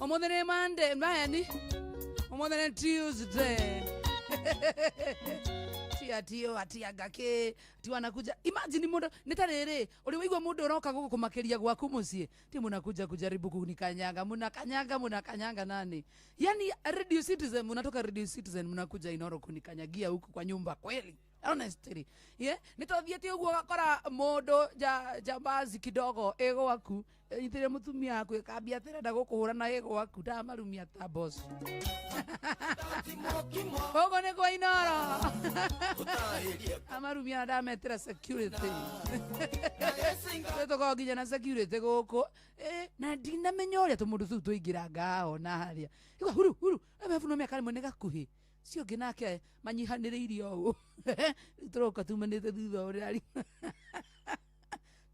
Umuthi ni Monday, maheni. Umuthi ni Tuesday. Tia tio atia ngaki ti wanakuja. Imagine mundu ni ta riri uri waigua mundu uroka gukumakiria gwaku mucii, ti munakuja kujaribu kunikanyanga, munakanyanga, munakanyanga nani? Yani Radio Citizen, munatoka Radio Citizen munakuja Inoro kunikanyagia huku kwa nyumba kweli? Honestly, yeah, nitothiĩte ũguo ũgakora mũndũ jambazi kidogo ĩ gwaku ĩnyitĩrĩre mũtumia waku ĩkambia atĩrenda gũkũhũra na ĩ gwaku ndamarumia ta boss. Ũguo nĩ kwa Inoro amarumia na ndametĩra security. Tũkorwo nginya na security gũkũ. Na ndinamenya ũrĩa tũmũndũ tũu tũingĩranga ona harĩa igua huru huru emebuno mĩaka rĩmwe nĩ gakuhĩ cio ũngĩ nake manyihanĩrĩirie ũũ tũroka tumanĩte thutha ũrĩa ari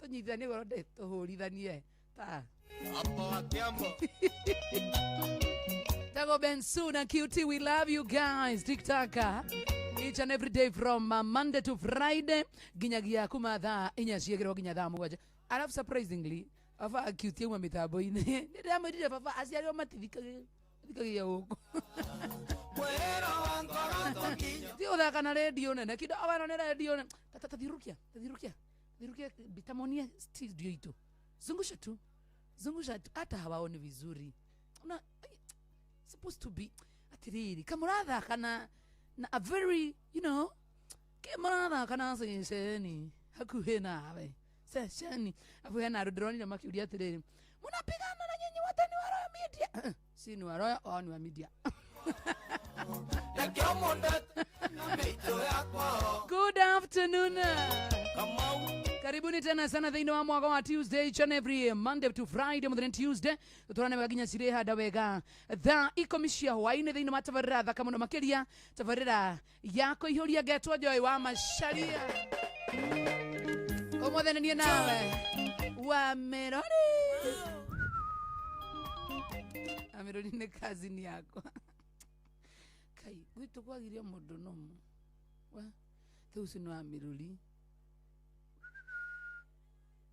tũnyitithanie goro ndĩ tũhũrithanie ta Tago Bensu na QT, we love you guys. TikToker. Each and every day from Monday to Friday nginyagia kuma thaa 4 ciegero nginya thaa 7. Alafu surprisingly baba QT auma mitambo-inĩ, nĩ ndamwĩrire baba aciari o matithikagĩria gũkũ ti ũthaka na redio nene kido awano nĩ redio nene. Tathiũrũkia tathiũrũkia tathiũrũkia bitamonia studio itu, zungusha tu, zungusha tu, hata hawaoni vizuri. Una supposed to be atiriri kamurathaka na a very ke murathaka na ceceni hakuhĩ nawe ceceni afu hena andũ ndĩronire makĩũria atĩrĩrĩ, munapigana na nyinyi wote ni wa Royal Media? Si ni wa Royal, wao ni wa media. Good afternoon. Karibuni tena sana thĩinĩ wa mwaka wa Tuesday, each and every Monday to Friday, mũthenya Tuesday tũtwarane wega nginya cirĩhanda wega thaa 10 cia hwaĩ-inĩ thĩinĩ wa tabarĩra thaka mũno makĩria, tabarĩra ya kũihũria ngetwo Joy wa Macharia. Ũmũthĩ nĩ niĩ nawe wa Merori. Amerori nĩ cousin yakwa. Kai gwitũ kwagirio mũndũ nomu wa rĩu ũcio nĩ wa Merori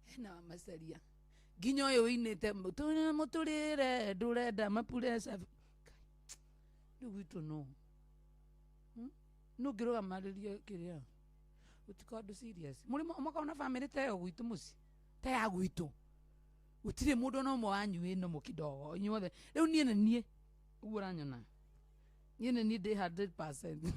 hena wa Macharia nginya ũyũ ũinĩte mũtũrĩre ndũrenda mapureca. Rĩu gwitũ no nũ ngĩrũgamarĩrie kĩrĩa gũtikorwo andũ serious mũrĩ mũkorwo na family ta ĩyo gwitũ mũciĩ ta ya gwitũ gũtirĩ mũndũ ona ũmwe wanyu wĩ nomo kidogo inyuothe. Rĩu niĩ nĩ niĩ ũguo ũranyona, niĩ nĩ niĩ ndĩ 100%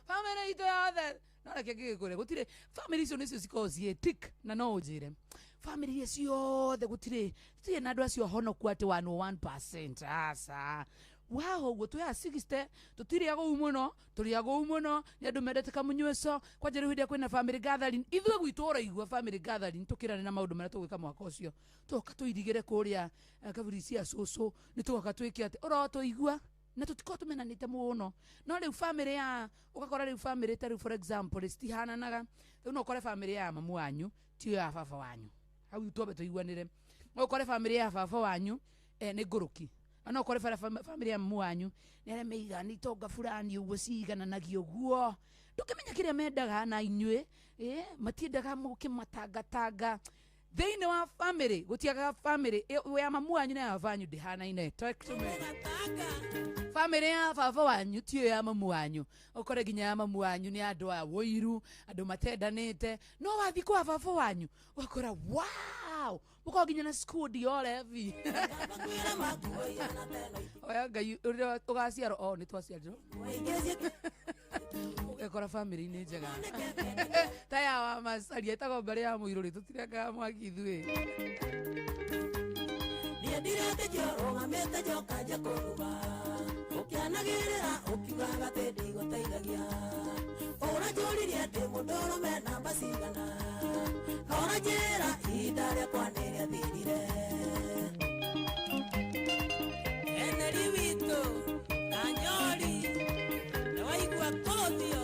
family itũ yothe. No reke ngĩgĩkwĩre gũtirĩ family icio nĩcio cikoragwo ciĩ tick na no ũnjĩre family iria ciothe gũtirĩ na andũ acio honoku atĩ 101% aca waho ũguo twĩ a 60 tũtirĩ agũu mũno, tũrĩ agũu mũno nĩ andũ mendete kamunyueco kwanja. Rĩu hĩndĩ ĩrĩa kwĩna family gathering ithuĩ gwitũ ũraigua family gathering tũkĩrane na maũndũ marĩa tũgwĩka mwaka ũcio, tũgoka tũirigĩre kũrĩa kaburi cia cũcũ nĩ tũgoka twĩke atĩ ũrotũigua na tũtikorwo tũmenanĩte mũno. No rĩu family ya ũgakora rĩu family ta rĩu for example citihananaga. Rĩu no ũkore family ya mamu wanyu tiyo ya baba wanyu, hau twambe tũiguanĩre. No ũkore family ya baba wanyu nĩ ngũrũki, na no ũkore family ya mamu wanyu nĩ arĩa meiga nĩ itonga fulani ũguo ciigananagia ũguo ndũkĩmenya kĩrĩa mendaga na inyuĩ matiendaga mũkĩmatangatanga thĩinĩ wa family. Gũtiagaga family ya mamu wanyu na ya baba wanyu ndĩhanaine. Talk to me. Family ya baba wanyu tiyo ya mamu wanyu, ũkore nginya ya mamu wanyu nĩ andũ a wũiru, andũ matendanĩte, no wathiĩ kwa baba wanyu ũgakora wow, mũkorwo nginya na squad yorebi oya Ngai ũrĩa ũgaciarwo o nĩ twaciarirwo ũgekora family-inĩ njega ta ya wa Macaria ĩtagwo mbarĩ ya mũirũ rĩ tũtirengaga mwaki ithuĩ. Niĩ ndiretĩkia ũrũgamĩte njoka nje kũruma ũkĩanagĩrĩra ũkiugaga atĩ ndigũteithagia ũranjũririe ndĩ mũndũrũme namba cigana na ũranjĩra ihinda rĩakwa nĩ rĩathirire. Eneri witũ Kanyori nĩwaigua kũthio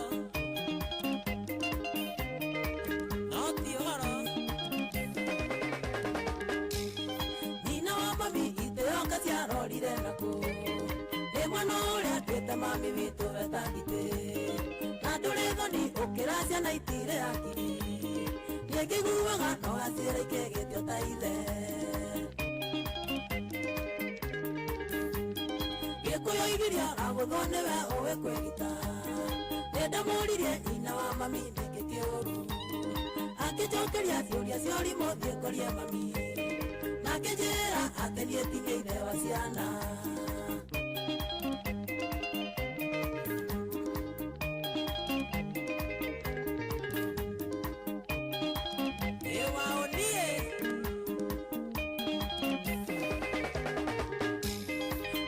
no ti ũhoro nyina wa mami itĩoka ciarorire nakũ nĩ mwana ũrĩa atuĩte mami witũ etangitĩ na ndũrĩ thoni ũkĩra ciana itirĩ akiri niĩ ngĩiguaga no gacĩra ikĩgĩtio ta ithe. Gĩkũyũ igiria agũthwo nĩwe ũĩ kwĩgita. Nĩndamũririe nyina wa mami nĩkĩ kĩũru. Akĩnjokeria ciũria cia ũrimũ thiĩ ngũrie mami. Na akĩnjĩra atĩ niĩ ti ithe wa ciana.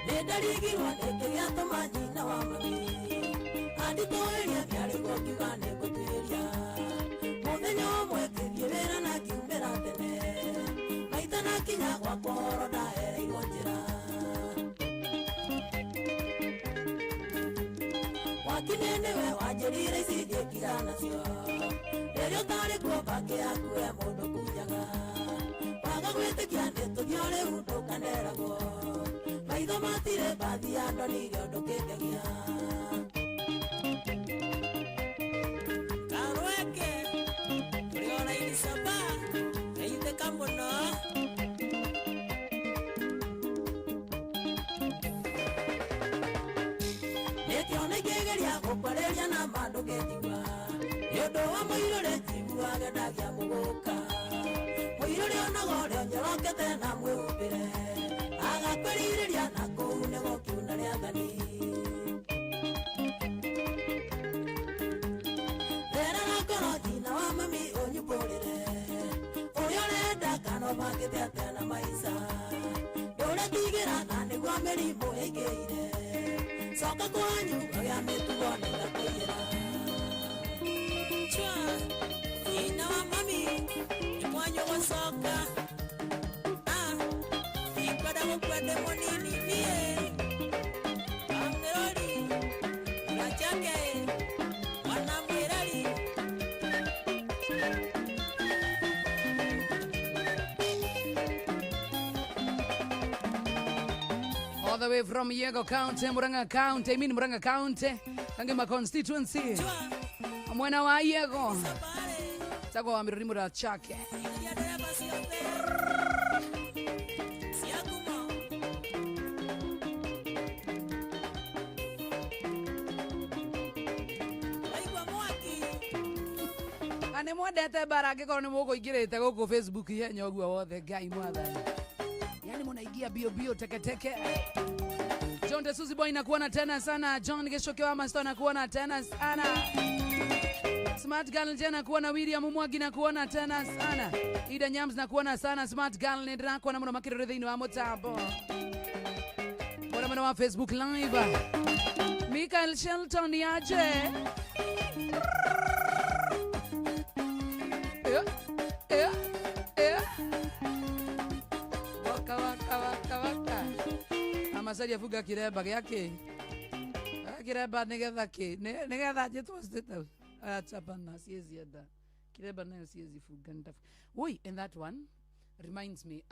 Nĩndarigirwo nĩkĩ gĩatũma nyina wa mami anditũĩrie mĩario ngiuga nĩngũtuĩria. Mũthenya ũmwe ngĩthiĩ wĩra na ngiumĩra tene, maita na kinya gwakwa ũhoro ndahereirwo njĩra. Wakinĩ nĩwe wanjĩrire ici ingĩkira nacio, rĩrĩa ũtarĩ kuo mbakĩ yaku we mũndũ kunyaga. Waga gwĩtĩkia nĩtũthiĩ o rĩu ndũkaneragwo, maitho matirĩ mbathi ya ndonirie ũndũ kĩngegia. Karweke tũrĩ o raini saba geithĩka mũno. Nĩkĩona ingĩgeria gũkwarĩria na ma ndũngĩnjigua, nĩ ũndũ wa mũirũrĩ njiguage ndagia mũgũka. Mũirũrĩ onaga ũrĩa ũnyorokete na mwĩhumbĩre, agakwĩrirĩria na kũu nĩgũkiuna rĩathani. Therera ngoro nyina wa mami ũnyumbũrĩre, ũrĩa ũrenda kana ũbangĩte atĩa na maica. Ndũretigĩra na nĩguo mĩrimũ ĩingĩhire, coka kwanyu ũgĩa mĩtugo nĩngakũiyĩra. Chwa nyina wa mami nĩ mwanyu gũcoka. Ah, ndikwenda gũkua ndĩ mũnini niĩ. Amĩrori Gachake mwana mwĩreri. All the way from Yego County, Murang'a County, I mean Murang'a County, Kangema constituency. Chwa Mwena wa Yego. sabare Tagwa wa Mirori Murachake. iria ndereba ciothe cia ngumo. Waigua mwaki. Na nĩ mwendete bara angĩkorwo nĩ mũkũingĩrĩte gũkũ Facebook ihenya ũguo wothe Ngai mwathani. Yaani munaingia bio bio teke teke. John de Suzy Boy nakuona tena sana. John Geshoke wa Master nakuona tena sana. Smart Girl Jena nakuona, William Mwagi nakuona tena sana. Ida Nyams nakuona sana. Smart Girl nĩ ndĩrakuona mũno makĩrĩrĩ thĩinĩ wa mũtambo. Mbona mwena wa Facebook Live. Michael Shelton yaje. Yeah, yeah, yeah. Waka waka waka waka. Amacaria bunga kiremba gĩake. Kiremba nĩgetha kĩ? Nĩgetha njĩtwo status. Acha bana, siwezi enda. Kiremba nayo siwezi funga nitafu. Woi, and that one reminds me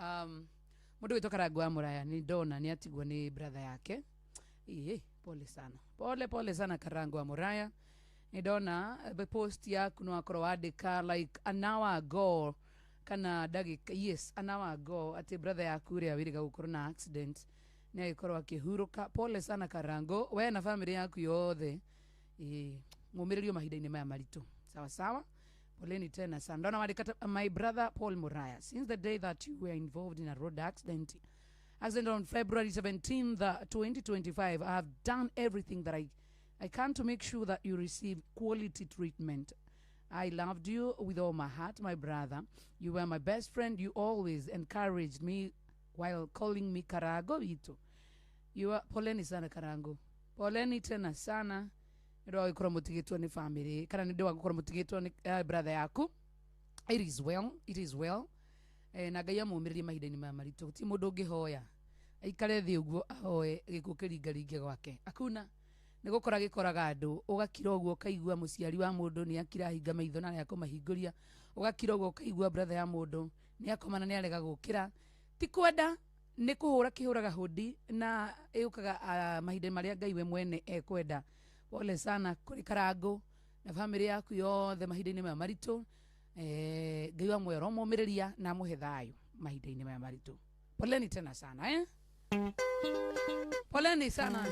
mũndũ wĩtwo Karango wa Mũraya nĩ ndona nĩ atigwo nĩ brother yake. Ĩĩ, pole sana. Pole pole sana Karango wa Mũraya. Nĩ ndona post yaku no akorwo wandĩka like an hour ago kana ndagĩka, yes, an hour ago atĩ brother yaku ũrĩa wĩrĩga gũkorwo na accident nĩ agĩkorwo akĩhurũka. Pole sana Karango, we na family yaku yothe. Ĩĩ, mũmĩrĩrio mahinda-inĩ maya maritũ. Sawa sawa. Poleni tena sana. Ndona wandĩka my brother Paul Muraya, since the day that you were involved in a road accident on February 17th, 2025, I have done everything that I can to make sure that you receive quality treatment. I loved you with all my heart, my brother. You were my best friend. You always encouraged me while calling me Karago Vito. You are poleni sana Karango. Poleni tena sana. Nĩ ũndũ wa gũkorwo mũtigĩtwo nĩ family kana nĩ ũndũ wa gũkorwo mũtigĩtwo nĩ brother yaku. It is well, it is well. Na Ngai amũmĩrĩrie mahinda-inĩ maya maritũ. Gũtirĩ mũndũ ũngĩhoya aikare thĩ ũguo ahoe gĩkuũ kĩringaringe gwake. Akuna nĩ gũkora gĩkoraga andũ, ũgakira ũguo ũkaigua mũciari wa mũndũ nĩ akira ahinga maitho na arega kũmahingũria, ũgakira ũguo ũkaigua brother ya mũndũ nĩ akoma na nĩ arega gũkĩra. Ti kwenda, nĩ kũhũra kĩhũraga hũndi na ĩũkaga mahinda marĩa Ngai we mwene ekwenda. Pole sana kũrĩ Karango na family yaku yothe mahinda-inĩ maya maritũ. Ngai wa muoyo aromũmĩrĩria na amũhe thayũ mahinda-inĩ maya maritũ. Poleni tena sana. Poleni sana.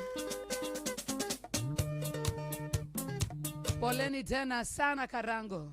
Poleni tena sana Karango.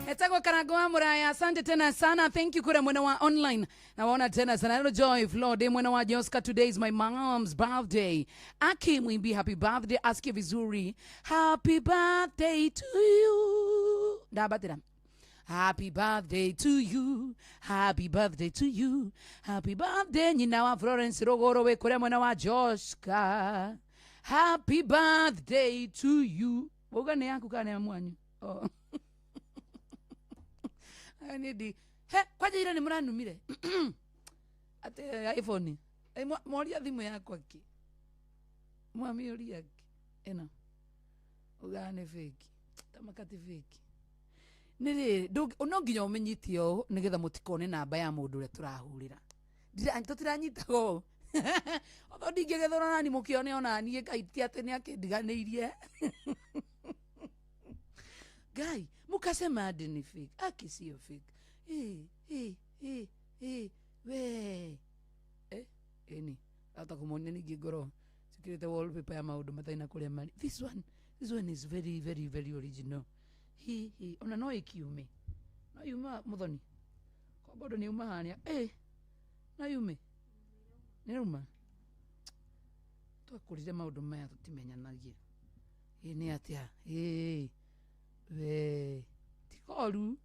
Etagwo Karango wa Muraya, asante tena sana. Thank you kura mwena wa online. Nawaona tena sana. Hello Joy Flo, de mwena wa Joska, today is my mom's birthday. Aki mwimbi happy birthday, asikie vizuri. Happy birthday to you. Ndabatira. Happy birthday to you. Happy birthday to you. Happy birthday nyina wa Florence Rogoro we kure mwena wa Joska. Happy birthday to you. Wauga nĩ yaku kana nĩ ya mwanyu? Oh. Aya niĩ ndi he kwanja ira nĩ mũranumire atĩ iPhone. Mworia thimũ yakwa kĩ, mwamĩũria kĩ ĩno ugaga nĩ fake tamakati fake nĩ rĩrĩ no nginya ũmĩnyitie ũũ nĩgetha mũtikone namba ya mũndũ ũrĩa tũrahũrĩra. Tũtiranyitaga ũũ otho ndingĩgethũra nani mũkĩone ona niĩ Ngai ti atĩ nĩ akĩndiganĩirie. Ngai mukasema ati ni fake, aki sio fake. Eh, eh, eh, we eh eni hata kũmonia ningĩ ngoro cikĩrĩte wallpaper ya maũndũ matarĩ na kũrĩa marĩ. This one is very very very original. Hi hi, ona no ĩkiume, no yuma muthoni kombondo nĩ uma harĩa, no yume nĩ rauma. Twakũrire maũndũ maya tũtimenyanagia. Ĩ nĩ atĩa? Ĩ we tikoru,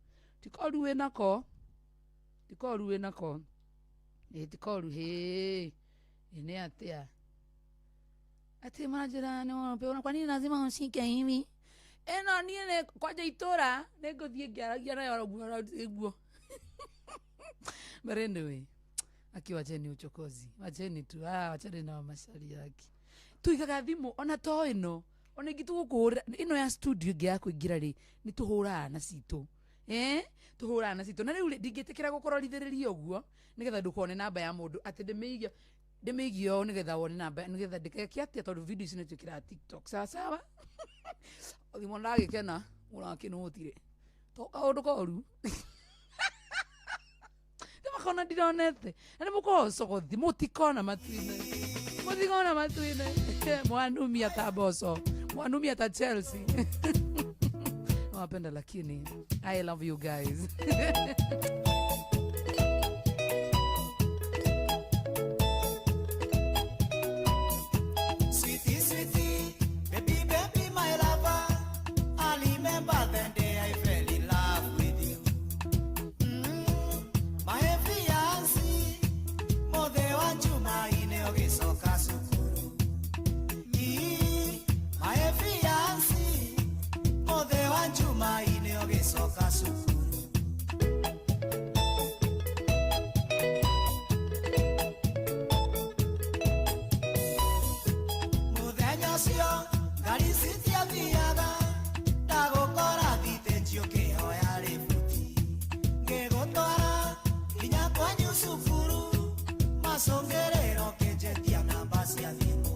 tikoru wĩnako, tikoru wĩnako, ĩ tikoru hĩ. Ĩ nĩ atĩa atĩ maranjĩra nĩ kwa nini lazima ushike hivi ĩno? Niĩ nĩ kwanja itũra nĩ ngũthiĩ ngĩaragia nayo ũguo ĩguo. But anyway, aki wacheni uchokozi, wacheni tu, ah, wacheni na macari yake. Tuigaga thimũ ona to ĩno, ona ingĩ tũgũkũhũrĩra ĩno ya studio ĩngĩ ya kũingĩra rĩ, nĩ tũhũraga na citũ, tũhũraga na citũ. Na rĩu rĩ, ndingĩtĩkĩra gũkũrorithĩrĩria ũguo nĩgetha ndũkone namba ya mũndũ atĩ ndĩmĩige, ndĩmĩigie ũũ nĩgetha wone namba, nĩgetha ndĩkeke atĩa, tondũ video ici nĩtwĩkĩraga TikTok. Sawa sawa, thimũ ndagĩkena ũrakĩnũtire to kaũndũ koru nĩmakona ndironete na nĩ mũkorwo cogothi, mũtikona matuine, mũtikona matuine. Mwanumia ta Mboco, mwanumia ta Chelsea. Nawapenda, lakini I love you guys. Sweetie, sweetie, baby, baby, my lover. I remember the day I fell in love with you. My fiancé, mothe wa Jumaine ũgĩcoka cukuru. My fiancé, mothe wa Jumaine ũgĩcoka cukuru. Mũthenya ũcio ngari citiathiaga, ndagũkora thitĩnji ũkĩhoya rĩbuti, ngĩgũtwara nginya kwanyu cukuru, macũngĩrĩro kĩnjĩtia namba cia thimũ.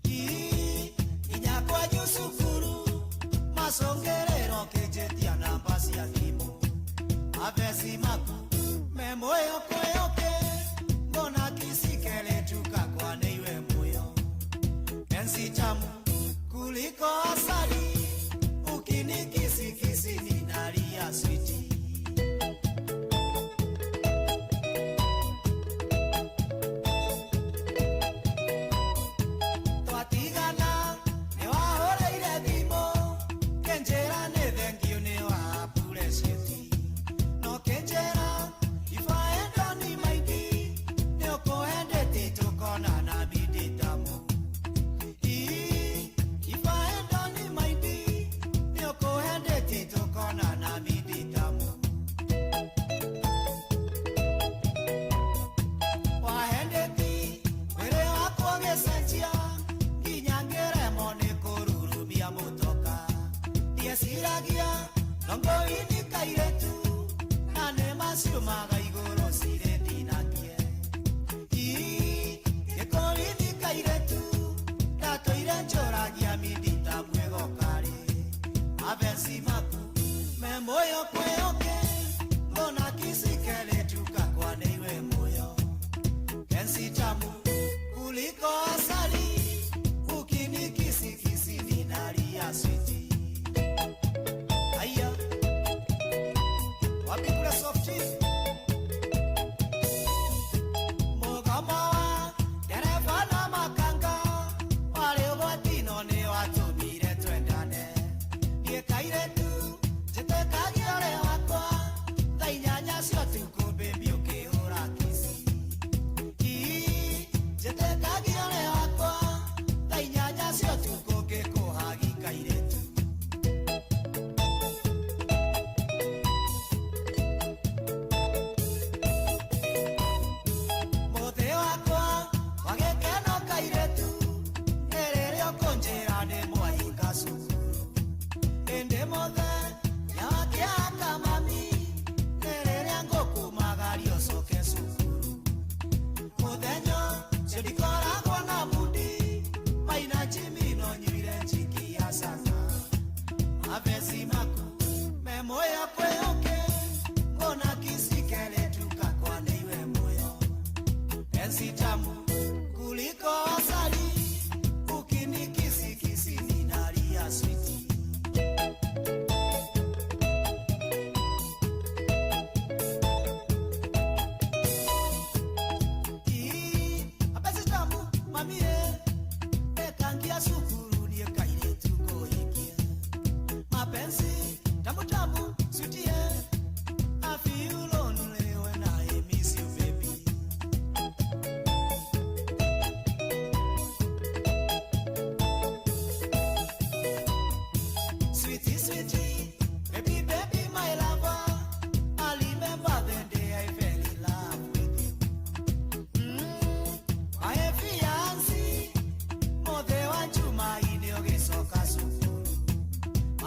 Ii, nginya kwanyu cukuru, macũngĩrĩro kĩnjĩtia namba cia thimũ. Mavesi maku me mwĩyũkũyũkĩ, mbona kisikeletuka kwa nĩiwe muyo penzi tamu kuliko asali, ukinikisikisi ninalia sweetie. Twatigana nĩwahũrĩire thimũ, kĩnjĩra nĩ thengiũ nĩ wa appreciate, no kĩnjĩra if I had only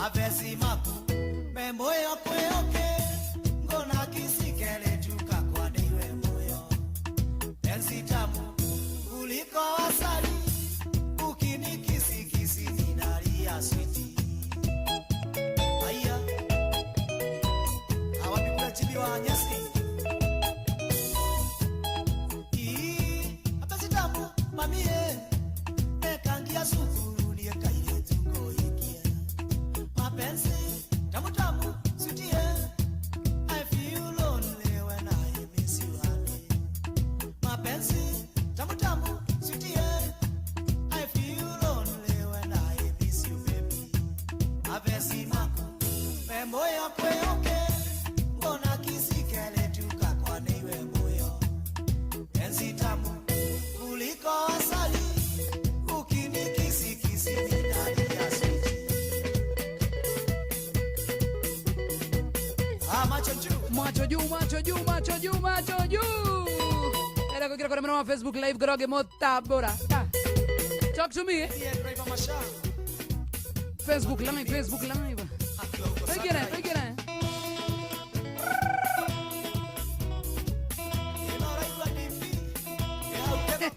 Mavesi maku me moyo kweoke ngona kisikele tuka kwa deiwe moyo penzi tamu kuliko asali ukinikisikisi ninalia switi aya awapikula chibi wa nyasi ii apenzi tamu mamie nekangia sukuru niekaile tukoikia mapenzi tamu tamu sweetie I feel lonely when I miss you honey mapenzi tamu tamu sweetie I feel lonely when I miss you baby mapenzi mako memoyo kweoke mbona kisikele tukakwa neiwe moyo penzi tamu kuliko asali ukinikisikisi ninalia sweetie. Ah, macho juu. Macho juu, macho juu, macho juu, macho juu. Era kukira kora mwana wa Facebook live goroge motabora. Ah. Talk to me. Yeah, driver Masha. Facebook live, Facebook live. Akiwa huko Pigire, Sunrise. pigire. Ino raigua DP. Ya ukema.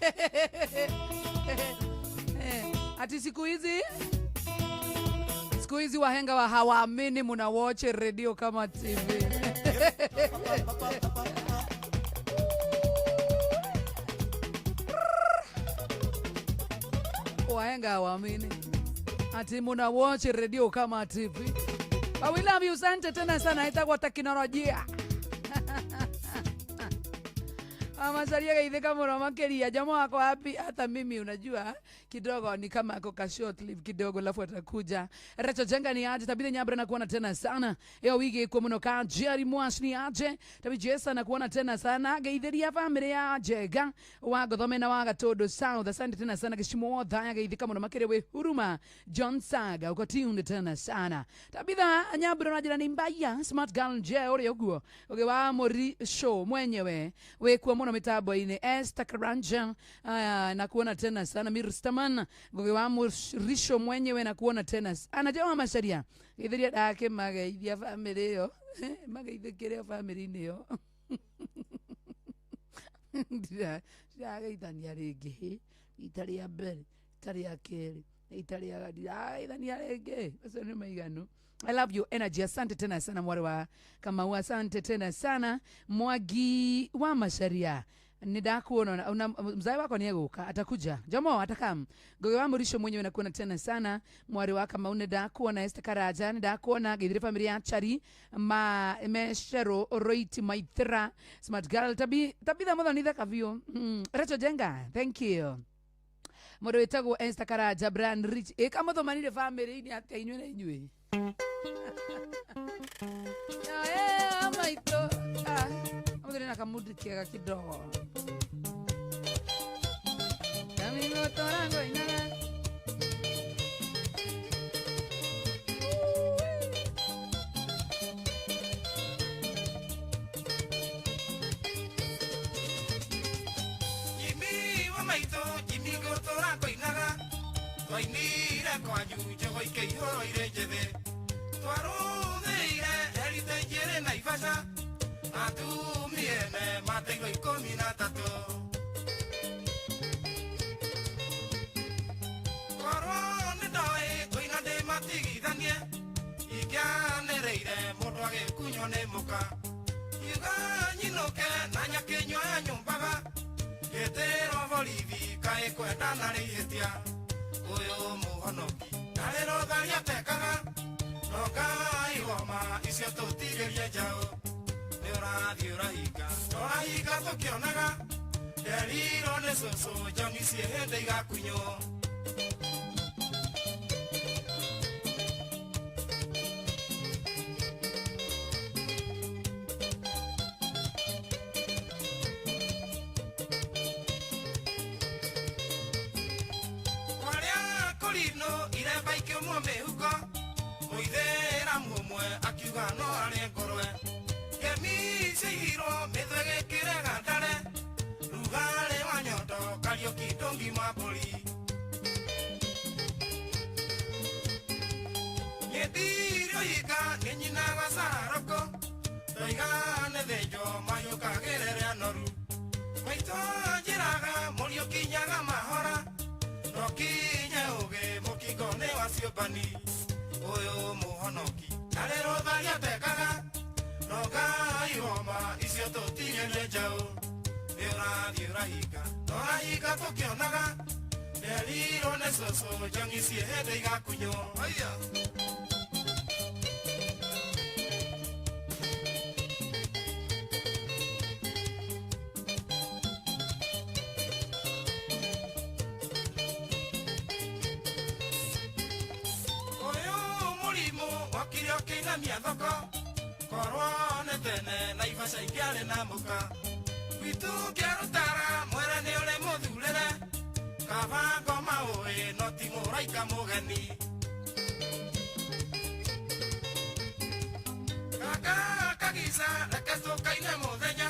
Ati siku hizi wahenga wa hawaamini muna watch radio kama TV. Wahenga hawaamini ati muna watch radio kama TV. But we love you, asante tena sana, itakuwa teknolojia. Amasaria geithĩka mũno makĩria jamaa wako wapi? Hata mimi unajua kidogo ni kama ako ka short leave kidogo, alafu atakuja. Recho Jenga ni aje? Tabitha Nyabra nakuona tena sana ĩyo wigi ĩkuo mũno. Ka Jerry Mwash ni aje? Tabi Jesa nakuona tena sana. Geithĩria family ya Jenga wa Gothome na wa Gatundu South, asante tena sana. Gĩcimo Othaya geithĩka mũno makĩria wĩ Huruma John Saga uko tuned tena sana. Tabitha Nyabra na njĩra ni mbaya smart girl nje ũrĩa ũguo ũgĩ wa Mũri show mwenyewe wĩkuo mũno mitambo-inĩ. Esther Karanja aya, nakuona tena sana. Mirstaman Ngugi wa Mũrisho mwenyewe nakuona tena sana. Jamaa Macharia geithiria ndake mageithia family ĩyo mageithĩkĩre family-inĩ ĩyo ndirageithania rĩngĩ ita rĩa mbere ita rĩa kerĩ ita rĩa ndirageithania rĩngĩ macio nĩ maiganu. I love your energy. Asante tena sana mwari wa Kamau. Asante tena sana Mwagi wa Macharia. Nidakuona una mzai wako ni egũka atakuja jomo atakam. Ngugi wa Mũrisho mwenyewe nakuona tena sana mwari wa Kamau. Nidakuona Esther Karaja, nidakuona geithire family ya Chari ma Meshero Roiti Maithira smart girl tabi tabitha muthoni thaka biũ. Rachel Jenga, thank you. Mũndũ wĩtagwo Esther Karaja Brand Rich ĩka mũthomanire family-inĩ atĩa inyuĩ na inyuĩ maitũ amuthuri na kamundi kega kidogo kaminotorango inaga. Jimmy wa maitũ, Jimmy ngũtũra ngoinaga. Twainire kwanyu njogo ikĩihũrwo irĩ njĩthĩ. Twarũthĩire erite njĩrĩ na ibaca. Atumia ene mateirwo 13. Korwo nĩ ndoĩ ngũina ndĩmatigithanie, ingĩanĩrĩire mũndũ agĩkunywo nĩ mũka. Ngiuga nyinũke na nyakĩnyua ya nyũmbaga. Gĩtĩrwo borithi kaĩ kwendana rĩhĩtia. Ũyũ mũhonoki ndarĩ rũtharia atekaga. No Ngai woma icio tũtigĩrie njaũ. Nĩ ũrathiĩ ũrahinga, tũrahinga tũkĩonaga. Nderirwo nĩ cũcũ njoni ciĩ hĩndĩ igakunywo. Kwarĩa kũrinũ iremba ikĩũmwo mĩhuko. Mũithĩramu ũmwe akiuga no arĩe ngũrwe. Ngemi ciaigirwo mĩthwe gĩkĩrega ndare. Rugarĩ wa nyondo Kariũki ndũngima mbũri. Niĩ Ndoiga nĩ thĩnjwo mahiũkagĩrĩre anoru. Maitũ njĩraga mũriũ kinyaga mahora. No kinye ũgĩ mũkingo nĩ wa ciũmbani. Ũyũ mũhonoki ndarĩ rũtha atekaga. No Ngai woma icio tũtigĩre njaũ. Nĩ ũrathiĩ ũrahinga, ũrahinga tũkĩonaga. Nderirwo nĩ cũcũ njong'i ciĩ hĩndĩ igakunywo. Aya. Ũyũ mũrimũ wokire ũkĩinamia thoko. Korwo nĩ tene Naivasha ingĩarĩ na mũka. Gwitũ kĩarũtara mwere nĩ ũrĩ mũthurĩre. Kaba ngoma ũĩ no ti mũraika mũgeni. Kaka kagica reke tũkaine mũthenya.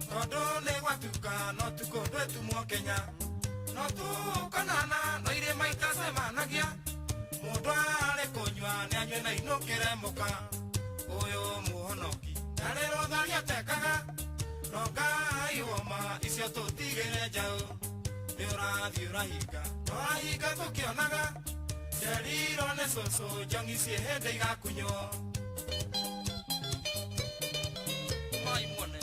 Tondũ nĩ gwatuka no tukũ ndwĩtumwo Kenya. No tũkonana no irĩma itacemanagia. Mũndũ arĩ kũnyua nĩanyue na inũkĩre mũka. Ũyũ mũhonoki ndarĩ rũtha atekaga. No Ngai woma icio tũtigĩre njaũ. Nĩ ũrathiĩ ũrahinga, ũrahinga tũkĩonaga. Nderirwo nĩ cũcũ njong'i ciĩ hĩndĩ igakunywo. Mai muone.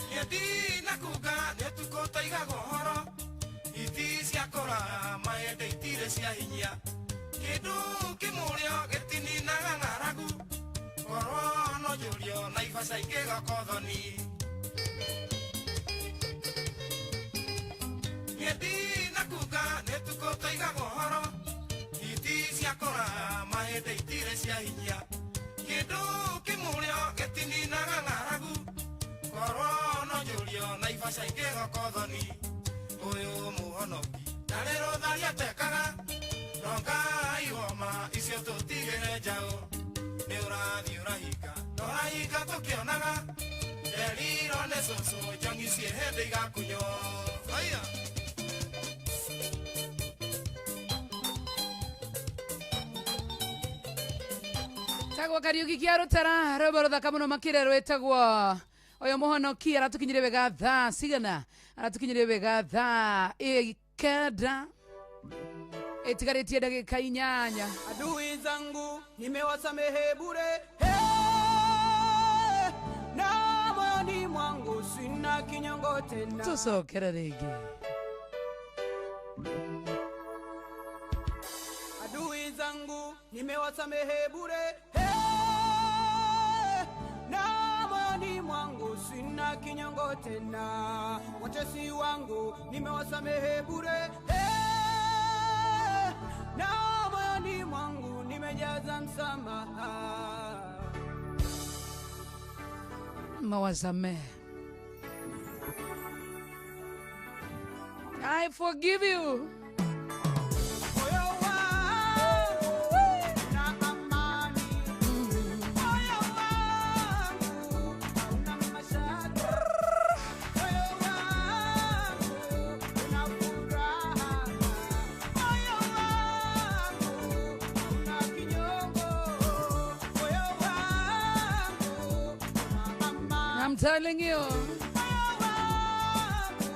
Niĩ ndinakuga nĩ ũtukũ tũigaga ũhoro. Iti cia kũraya mahĩndĩ itirĩ cia hinya. Kĩndũ kĩmũrĩo gĩtininaga ng'aragu. Korwo no njũrio Naivasha ingĩgoka ũthoni. Niĩ ndinakuga nĩ ũtukũ tũigaga ũhoro. Iti cia kũraya mahĩndĩ itirĩ cia hinya. Kĩndũ kĩmũrĩo gĩtininaga ng'aragu. Korwo no njũrio Naivasha ingĩgoka ũthoni. Ũyũ mũhonoki ndarĩ rũtha atekaga. No Ngai woma icio tũtigĩre njaũ. Nĩ ũrathiĩ ũrahinga, ũrahinga tũkĩonaga. Nderirwo nĩ cũcũ njong'i ciĩ hĩndĩ igakunywo. Aya. Tagwo Kariuki kia Rutara rwĩmbo rũthaka mũno makĩria rwĩtagwo ũyũ mũhonoki aratukinyire wega thaa cigana aratukinyire wega thaa 9 ĩtigarĩtie ndagĩka 8. Adui zangu nimewasamehe bure. Hey, na moyoni mwangu sina kinyongo tena. Tũcokere rĩngĩ. Adui zangu nimewasamehe bure. Hey, na moyoni mwangu sina kinyongo tena. Watesi wangu nimewasamehe bure. Hey, na moyoni mwangu nimejaza msamaha. Mawasamehe. I forgive you. Moyo wangu na amani. Moyo wangu hauna mashaka. Moyo wangu una furaha. Moyo wangu hauna kinyongo. Moyo wangu una amani. I'm telling you. Moyo wangu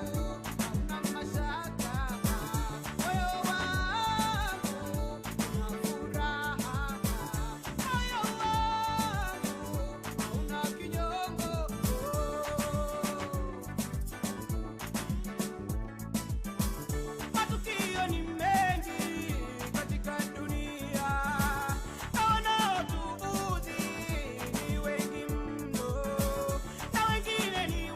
hauna mashaka. Moyo wangu una furaha. Moyo wangu hauna kinyongo. Matukio ni mengi katika dunia, na wanaotuudhi ni wengi mno, na wengine ni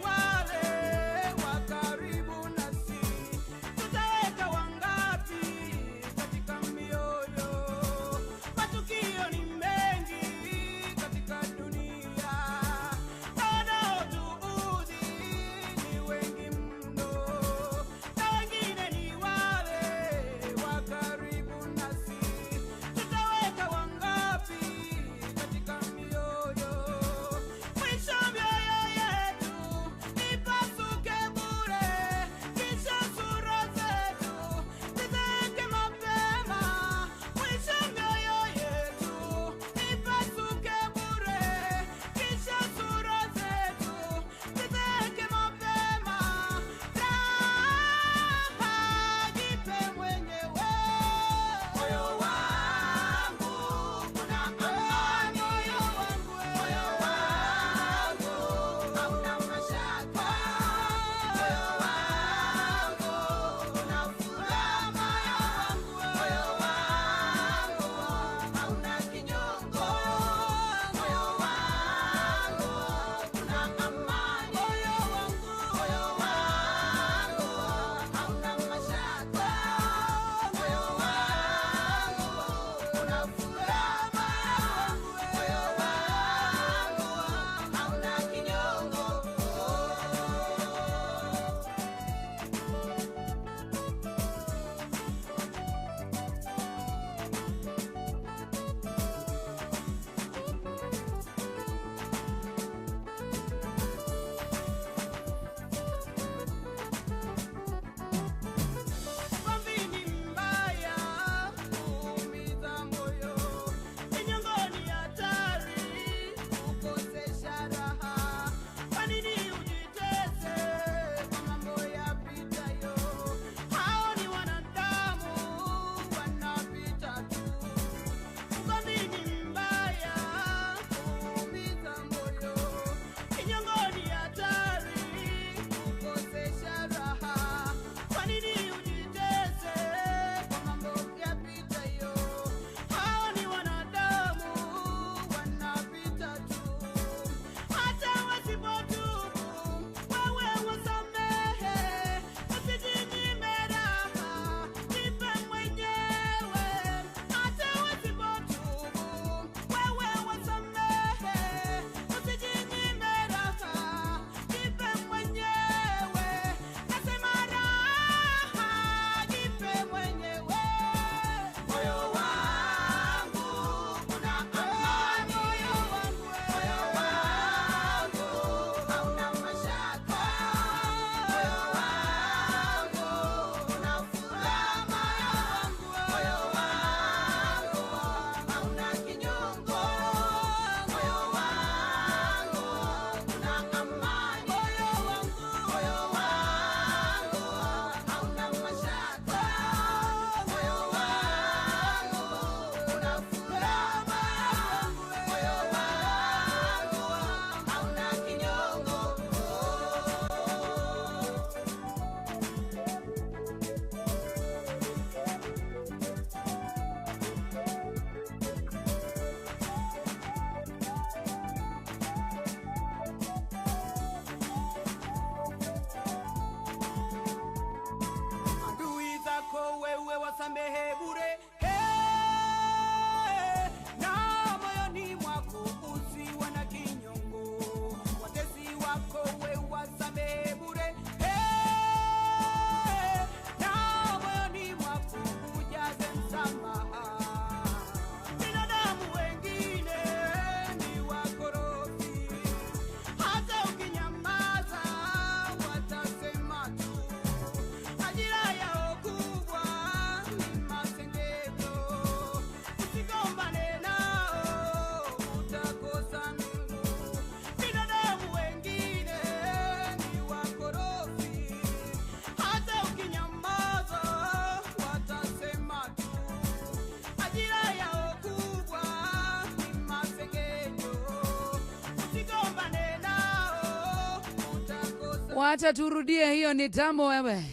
Wacha turudie hiyo ni tamu wewe.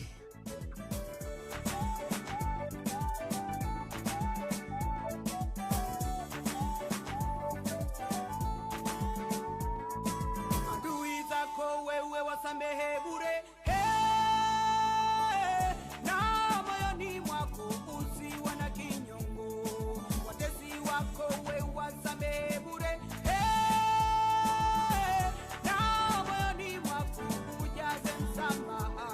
Adui zako wewe wasamehe bure, hey, na moyoni mwako usiwe na kinyongo. Watesi wako wewe wasamehe bure, hey, na moyoni mwako ujaze msamaha.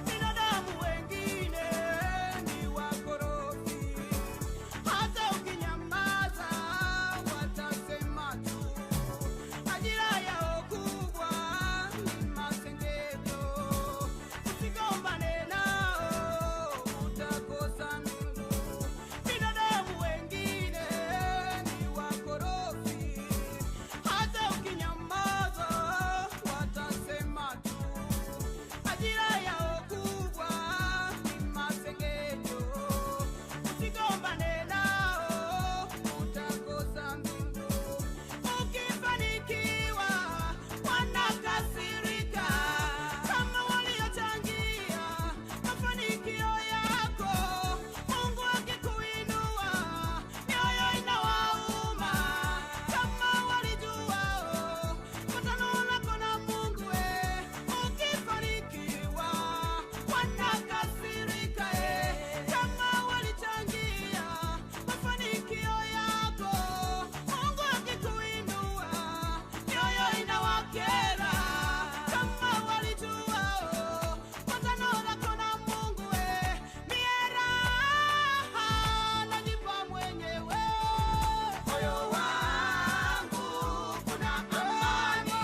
Binadamu wengine ni wakorofi, hata ukinyamaza watasema tu. Ajira yao kubwa ni masengenyo, usigombane nao utakosa mbingu. Binadamu wengine ni wakorofi, hata ukinyamaza watasema tu. Ajira yao kubwa ni masengenyo, usigombane nao utakosa mbingu. Ukifanikiwa wanakasirika, kama waliochangia mafanikio yako. Mungu akikuinua mioyo inawauma, kama walijua patano lako na Mungu. Ukifanikiwa wanakasirika, kama walichangia mafanikio yako. Mungu akikuinua mioyo inawakera, kama walijua patano lako na Mungu. Mie raha najipa mwenyewe, moyo wangu kuna amani,